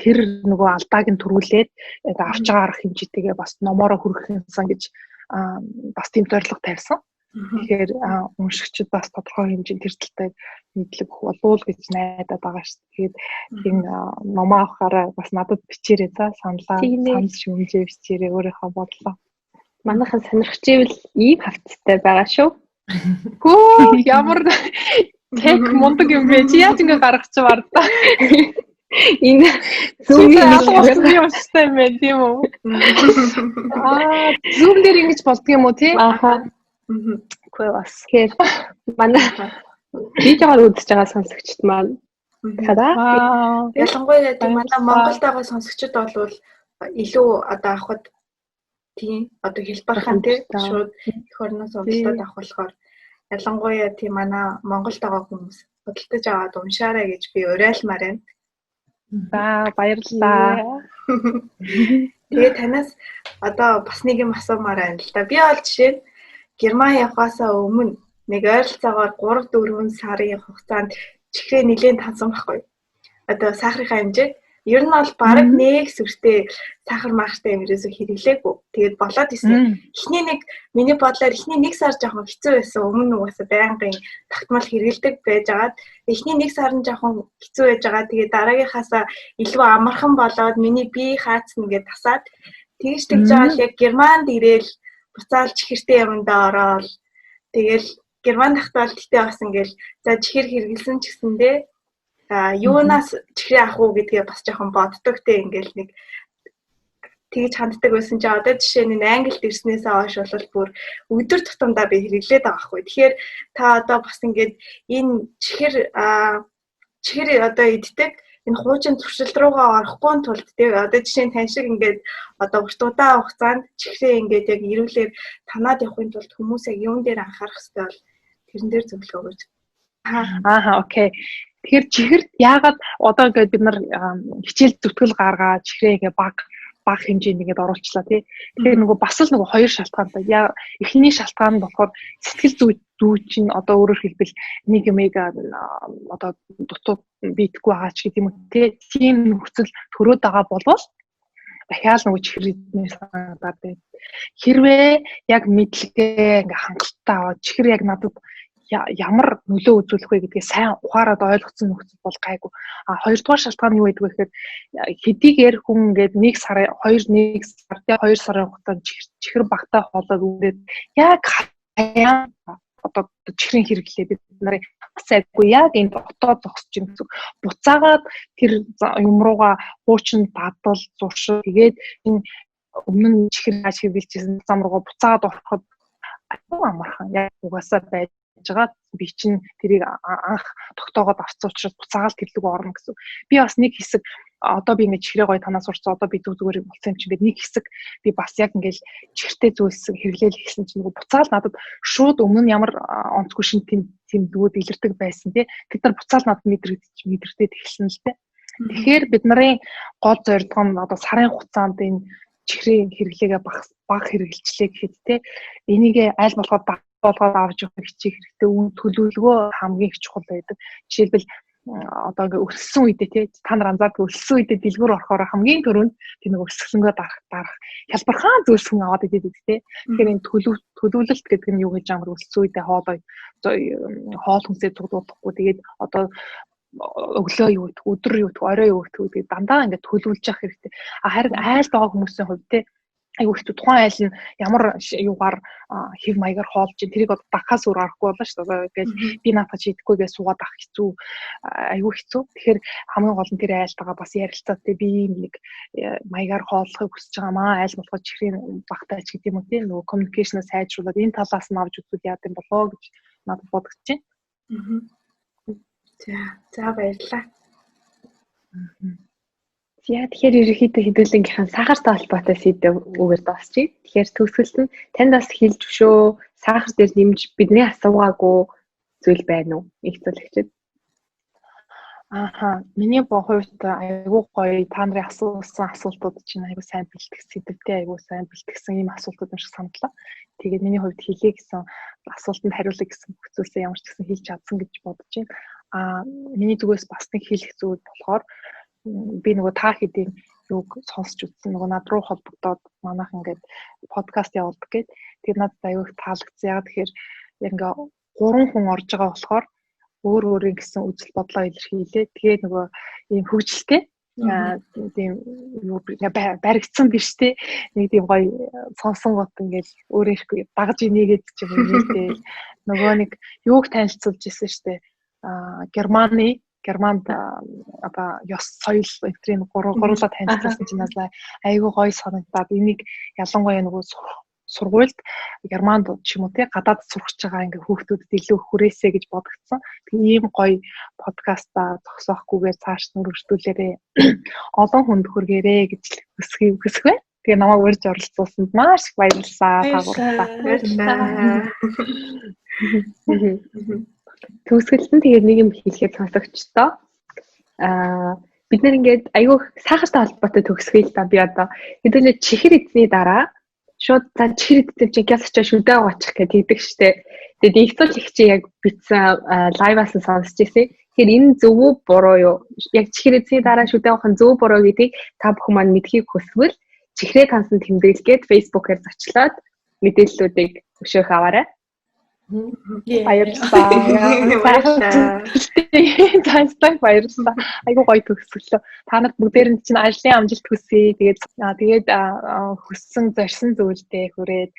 тэр нөгөө алдааг нь төрүүлээд авч байгаа арга хэмжээтэйгээ бас номоороо хүргэх юмсан гэж бас тийм зорилго тавьсан. Тэгэхээр уншигчид бас тодорхой хэмжээнд тэр талтай мэдлэг өгөх болов уу гэж найдаад байгаа шүү. Тэгээд энэ номоо авахаараа бас надад бичээрэй за, саналаа санал шүүмжээ бичээрэй, өөрийнхөө бодлоо. Манайхан сонирхож ивэл ийм хавцтай байгаа шүү. Хөө, ямар тех мундаг юм бэ? Чи яаж ингэ гаргачих вар та? Энэ Zoom-ийн нэг унштай юм байна, тийм үү? Zoom дээр ингэж болдго юм уу, тий? Аха. Үгүй бас. Тэгэхээр манай видеогоор үзэж байгаа сонсогчд маань та. Ялангуяа тийм манай Монголд байгаа сонсогчд бол илүү одоо авахд тийм одоо хэлбархан тий шууд эх орноос худалдаад авах болохоор ялангуяа тийм манай Монголд байгаа хүмүүс худалдаж аваад уншаарай гэж би уриалмаар байна. За, баярлалаа. Тэгээ танаас одоо бас нэг юм асуумаар байна л да. Би бол жишээ нь Герман явхаасаа өмнө нэг ойролцоогоор 3 4 сарын хугацаанд чихрээ нэлээд тансан байхгүй. Одоо сахарынхаа хэмжээг ер нь бол бараг нэг сүртэй сахар маахтай юм ерөөсөө хэрэглээгүй. Тэгээд болоод исэн. Эхний нэг, миний бодлоор эхний нэг сар жоохон хэцүү байсан. Өмнө нь угаасаа байнгын тогтмол хэрэглэдэг байжгаад эхний нэг сар нь жоохон хэцүү байж байгаа. Тэгээд дараагийнхаасаа илүү амархан болоод миний бие хаацна гэдээ тасаад тэгж тэгж байгаа л яг Германд ирээл буцаал чихэртэй юмдаа ороод тэгэл Герман тахтаа л гэтээ бас ингээл за чихэр хэрэглэсэн ч гэсэндээ юунаас чихрээ авах уу гэдгээ бас жоохон боддог те, ингээл нэг тэгж ханддаг байсан чи одоо жишээ нь Англид ирснээсээ хойш бол бүр өдөр тутамдаа би хэрэглээд байгаа байхгүй. Тэгэхээр та одоо бас ингээд энэ чихэр чихэр одоо иддэг энэ хуучин туршилт руугаа орохгүй тулд тэг одоо жишээ нь тань шиг ингээд одоо урт удаан хугацаанд чихрээ ингээд яг эрүүлэр танаад явахын тулд хүмүүс яг юун дээр анхаарах хэрэгтэй бол тэрэн дээр зөвлөгөө өгөөч. Ааха, окей. Тэгэхээр чихэрт яагаад одоо ингээд бид нар хичээл зүтгэл гаргаад чихрээ ингээд баг бага хэмжээнд ингээд оруулчлаа тий. Тэгэхээр нөгөө бас л нөгөө хоёр шалтгаантай. Яа, эхний шалтгаан нь болохоор сэтгэл зүй зүй чинь одоо өөрөөр хэлбэл нэг юмыг одоо дутуу биедэггүй байгаа ч гэдэг юм уу тий. Тийм нөхцөл төрөөд байгаа болвол дахиад нөгөө чихэр эднээс санагдаад байна. Хэрвээ яг мэдлэгээ ингээ хангалттай аваад чихэр яг надад ямар нөлөө үзүүлэх вэ гэдгээ сайн ухаарад ойлгоцсон нөхцөл бол гайгүй. А хоёрдугаар шалтгаан нь юу гэдэг вэ гэхээр хэдийгээр хүн ингээд 1 сар 2 1 сар тий 2 сарын хугацаанд чихэр багтаа хоолойг үүрээд яг хаяа одоо чихрийн хэрэглээ бид нарын бас айгүй яг энэ дотоо зогсож юм гэсэн. Буцаагаад тэр юм руугаа хуучин дадал зуршил тэгээд энэ өмнө нь чихэр яаж хэрэглэжсэн зам руугаа буцаагаад ороход айгүй амархан. Яг угаасаа байж байгаа би чинь тэрийг анх тогтоогоод авсан учраас буцаагаал тэрлэг орно гэсэн. Би бас нэг хэсэг одоо би ингээд чихрээ гоё танаас сурцсан, одоо би зүг зүгээр болсон юм чинь ингээд нэг хэсэг би бас яг ингээд чихэртэй зүйлс хэрэглээл ихсэн чинь нөгөө буцаал надад шууд өмнө нь ямар онцгүй шин тэм тэмдгүүд илэрдэг байсан тий. Тэд нар буцаал надад мэдрэгдээд эхэлсэн л тий. Тэгэхээр бид нарын гол зорилго нь одоо сарын хугацаанд энэ чихрийн хэрэглээгээ бага хэрэгжилчлээ гэхэд те энийг аль болохоор бага болгоод авч явах хичээх хэрэгтэй. Үн төлөвлөгөө хамгийн их чухал байдаг. Жишээлбэл, одоо ингээ өссөн үедээ тий, та нар анзаардаг, өссөн үедээ дэлгүүр орохоор хамгийн түрүүнд тэр нэг өсгсөнгөө дарах хялбархан зүйлс хүн аваад идэв тий. Тэгэхээр энэ төлөвлөлт гэдэг нь юу гэж амар өссөн үедээ хоол хүнсээ цуглуулахгүй, тэгээд одоо өглөө юу гэдэг, өдөр юу гэдэг, орой юу гэдэг, тэгээд дандаа ингээд төлөвлөж явах хэрэгтэй. А харин айлд байгаа хүмүүсийн хувьд те айгүй хэцүү. Тухайн айл нь ямар юугаар хэв маягаар хоолж чинь тэрийг одоо дагахаас өөр аргагүй болно шүү дээ. Ингээл би наатаа чи идэхгүй гэж суугаад авах хэцүү, айгүй хэцүү. Тэгэхээр хамгийн гол нь тэр айлтайгаа бас ярилцаад те, би ийм нэг маягаар хооллохыг хүсэж байгаа маа, айл болохоо чихрийн багтаа ч гэдэг юм уу те, нөгөө communication-а сайжруулад энэ талаас нь авч үзвэл яад юм болоо гэж надад бодогдож байна. За баярлалаа. За, тэгэхээр ерөнхийдөө хэдүүлэнгийнхэн сахартай холбоотой сэдэв үгээр дуусчих. Тэгэхээр төгсгөлд нь танд бас хэлж өшөө сахар дээр нэмж бидний асуугаагүй зүйл байна уу? Их зүйлэгчэд. Ааха, миний хувьд айгүй гоё та нарын асуусан асуултууд чинь айгүй сайн бэлтгэсэн, сэдвтэй айгүй сайн бэлтгэсэн ийм асуултууд юм шиг санагдлаа. Тэгээд миний хувьд хэлье гэсэн асуултанд хариулъя гэсэн бүх зүйлсээ ямар ч гэсэн хэлж чадсан гэж бодож байна. Аа, миний зүгээс бас нэг хэлэх зүйл болохоор би нөгөө та хэдийн юуг сонсч үзсэн, нөгөө над руу холбогдоод манайх ингээд подкаст явуулдаг гээд, тэр надад аюу их таалагдсан. Яг тэгэхээр яг ингээ гурван хүн орж байгаа болохоор өөр өөрийн гэсэн үзэл бодлоо илэрхийлээ. Тэгээ нөгөө ийм хөгжилтэй тийм юу баригдсан биш те, нэг тийм гоё сонсон гот ингээл өөрөө их дагаж инээгээд ч юм уу те, нөгөө нэг юуг танилцуулж ирсэн штэ, Германд одоо ёс соёл энтрийн гурлаа танилцуулсан чинь надад айгүй гоё санагдаад, энийг ялангуяа нөгөө сургуульд Германд ч юм уу те гадаад сурч байгаа ингээ хүүхдүүдэд илүү хүрээсэй гэж бодогдсон. Тэгээ ийм гоё подкаста зогсоохгүйгээр цааш нь үргэлжлүүлээрээ, олон хүнд хүргээрээ гэж хүсэх байна. Тэгээ намайг урьж оролцуулсанд маш их баярлалаа. Та гурлаа. Баярлалаа. Төгсгөлд нь тэгээд нэг юм хэлэхэд сонсогчдоо бид нар ингээд айгүй сахартай холбоотой төгсгөе л да, би одоо хэдүүлээ чихэр эзний дараа шууд за чихэр идсэн чинь гяс очоо шүдэ угаачих гэж тэгдэг штэ. Тэгээд их их чи яг битсэн лайваас нь сонсч ирсэн. Тэгэхээр энэ зөв үү буруу юу? Яг чихэр эзний дараа шүдэ угаах нь зөв буруу гэдгийг та бүхэн маань мэдхийг хүсвэл чихрээ тансан тэмдэглэгээд Facebook-ээр зочлоод мэдээллүүдийг өшөөх аваарай. Баярлалаа. Баярлалаа. За, баярлалаа. Айгуу гоё төгсгөлөө. Та нарт бүгдээрэнд чинь ажлын амжилт хүсье. Тэгээд хүссэн зорьсон зүйлдээ хүрээд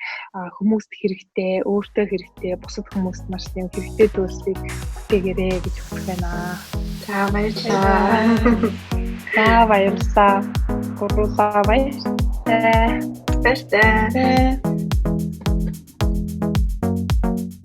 хүмүүст хэрэгтэй, өөртөө хэрэгтэй, бусад хүмүүст маш тийм хэрэгтэй зүйлсийг бүтээгээрэй гэж хүсэх байна. За, баярлалаа. За, баярлалаа. Гурлаа, баярлалаа. Баярлалаа.